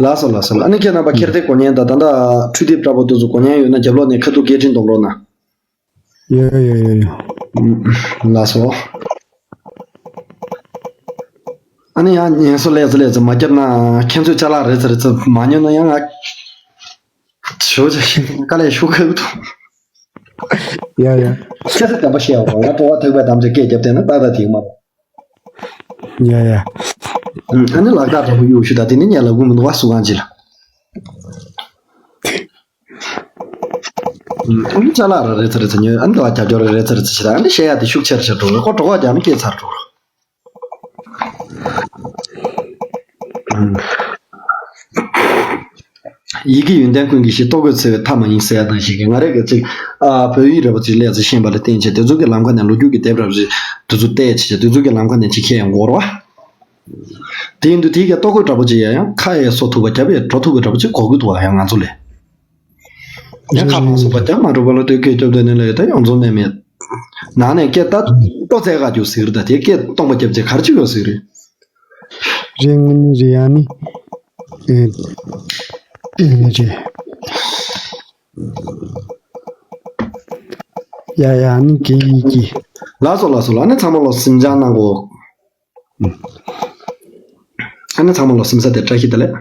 ལགས་སོ་ལགས་སོ་ལགས། ཨ་ནི་ཁྱེད་རྣམ་པ་འཁྱེར་དེ་དགོས་མཁན་དང་ད་ལྟ་འཕྲུལ་དེབ་འདྲ་པོ་དེ་ཚོ་དགོས་མཁན་ཡོད་ན་རྒྱབ་ལོགས་ནས་ཁ་ཐུག་སྐད་འཕྲིན་སྡོམ་རོགས་གནང་། ཡོད་ཡོད་ཡོད་ཡོད། ལགས་སོ། ཨ་ནི་ཡང་ངལ་གསོ་ལས་ཚེ་ལས་ཚེ་མ་བརྒྱབ་ན། ཁྱེད་ཚོས་ཅ་ལག་རེ་ཚེ་རེ་ཚེ་མ་ཉོས་ན་ཡང་ང་ཞོ་ཅིག་དཀའ་ལས་ཞུ་ཁག་འདུག་ཡ་ཡ། ཁྱེད་ཚོ་བདེན་པ་བཤད་འོང་། ཡང་སྤྲོ་བ་ཐག་པས་དམ་བཅའ་སྐད་བརྒྱབ་བསྡད་ན་ཏག་ཏག་དེ་མ་རེད། ཡ་ཡ། ཨ་ནི་ལག་རྟགས་འདྲ་པོ་གཡུག་ཞུ་དང་། དེ་ནི་ངས་ལབ་དགོས་མི་འདུག་བ། སུ་གང་ཅི་ལ། ཨ་ནི་ཅ་ལག་ར་རེ་ཚ་རེ་ཚ་ཉོས། ཨ་ནི་ད་རྒྱབ་སྐྱོར་ར་རེ་ཚ་རེ་ཚ་བྱེད་དང་། ཨ་ནི་བཤད་ཡ་དེ་ཤུགས་ཆེར་ཆེར་འགྲོ། ཁོ་གྲོད་ཁོག་ཀྱང་ཨ་ནི་སྐྱེས་ཚར་འགྲོ། ཡི་གེ་ཡོན་ཏན་ཀུན་གྱི་གཞི། ལྟོ་གོས་འཚོ་བའི་མཐའ་མ་ཡིན་ཟེར་ཡ་ནང་བཞིན་གྱི། ང་རང་གིས་ཅིག་ཨ་བོད་ཡིག་འདྲ་པོ་ཅིག་ལས་ཚེ་ཤེས་པ་ལ་བརྟེན་བྱས་དེ་ཚོ་གི་ལམ་ཁ་ནས། ལོ་རྒྱུས་ཀྱི་དེབ་འདྲ་པོ་ཅིག་དེ་ཚོ་བལྟས་བྱས་དེ་ཚོ་གི་ལམ་ཁ་ནས་ཅིག་ཁྱེར་ཡོང་གི་ཡོད་རེད་བ། དེ་ཡིན་དུས་དེའི་གི་ལྟོ་གོས་འདྲ་པོ་ཅིག་ཡ་ཡང་ཁ་ཡ་གསོ་ཐུབ་པ། རྒྱབ་ཡ་འགྲོ་ཐུབ་པ་འདྲ་པོ་ཅིག་དགོས་ཀྱི་འདུག་བ། ཡང་ང་ཚོ་ལ་ཡང་ཁ་མ་གསོ་བ་རྒྱབ་མ་འགྲོ་བ་ལ་དེ་སྐད་སྐྱོབ་དེ་ནས་ལ་ཡ་ད་ཡོང་ཚོང་མེད་མེད། ནང་ནས་སྐད་ད་ལྟོ་ཚད་ག་རྒྱུག་ཟེར་གི་རེད། ད་དེ་སྐད་སྟོང་པ་རྒྱབ་བྱས་ག་རེ་བྱེད་དགོས་ཟེར་གི་རེད། རེད། དངོས་གནས་རེད། ཨ་ནི། ཨེ། ཨེ་རེད། ཡ་ཡ་ནི་གི་ཡི་གི། ལགས་སོ་ལགས་སོ། ལགས་ནི་ཚང་མ་ལོ་སེམས་ཅན་གནང་གོ། ཨ་ནི་ཚང་མ་ལོ་སེམས་ས་དེ་བཀྲ་ཤིས་བདེ་ལེགས།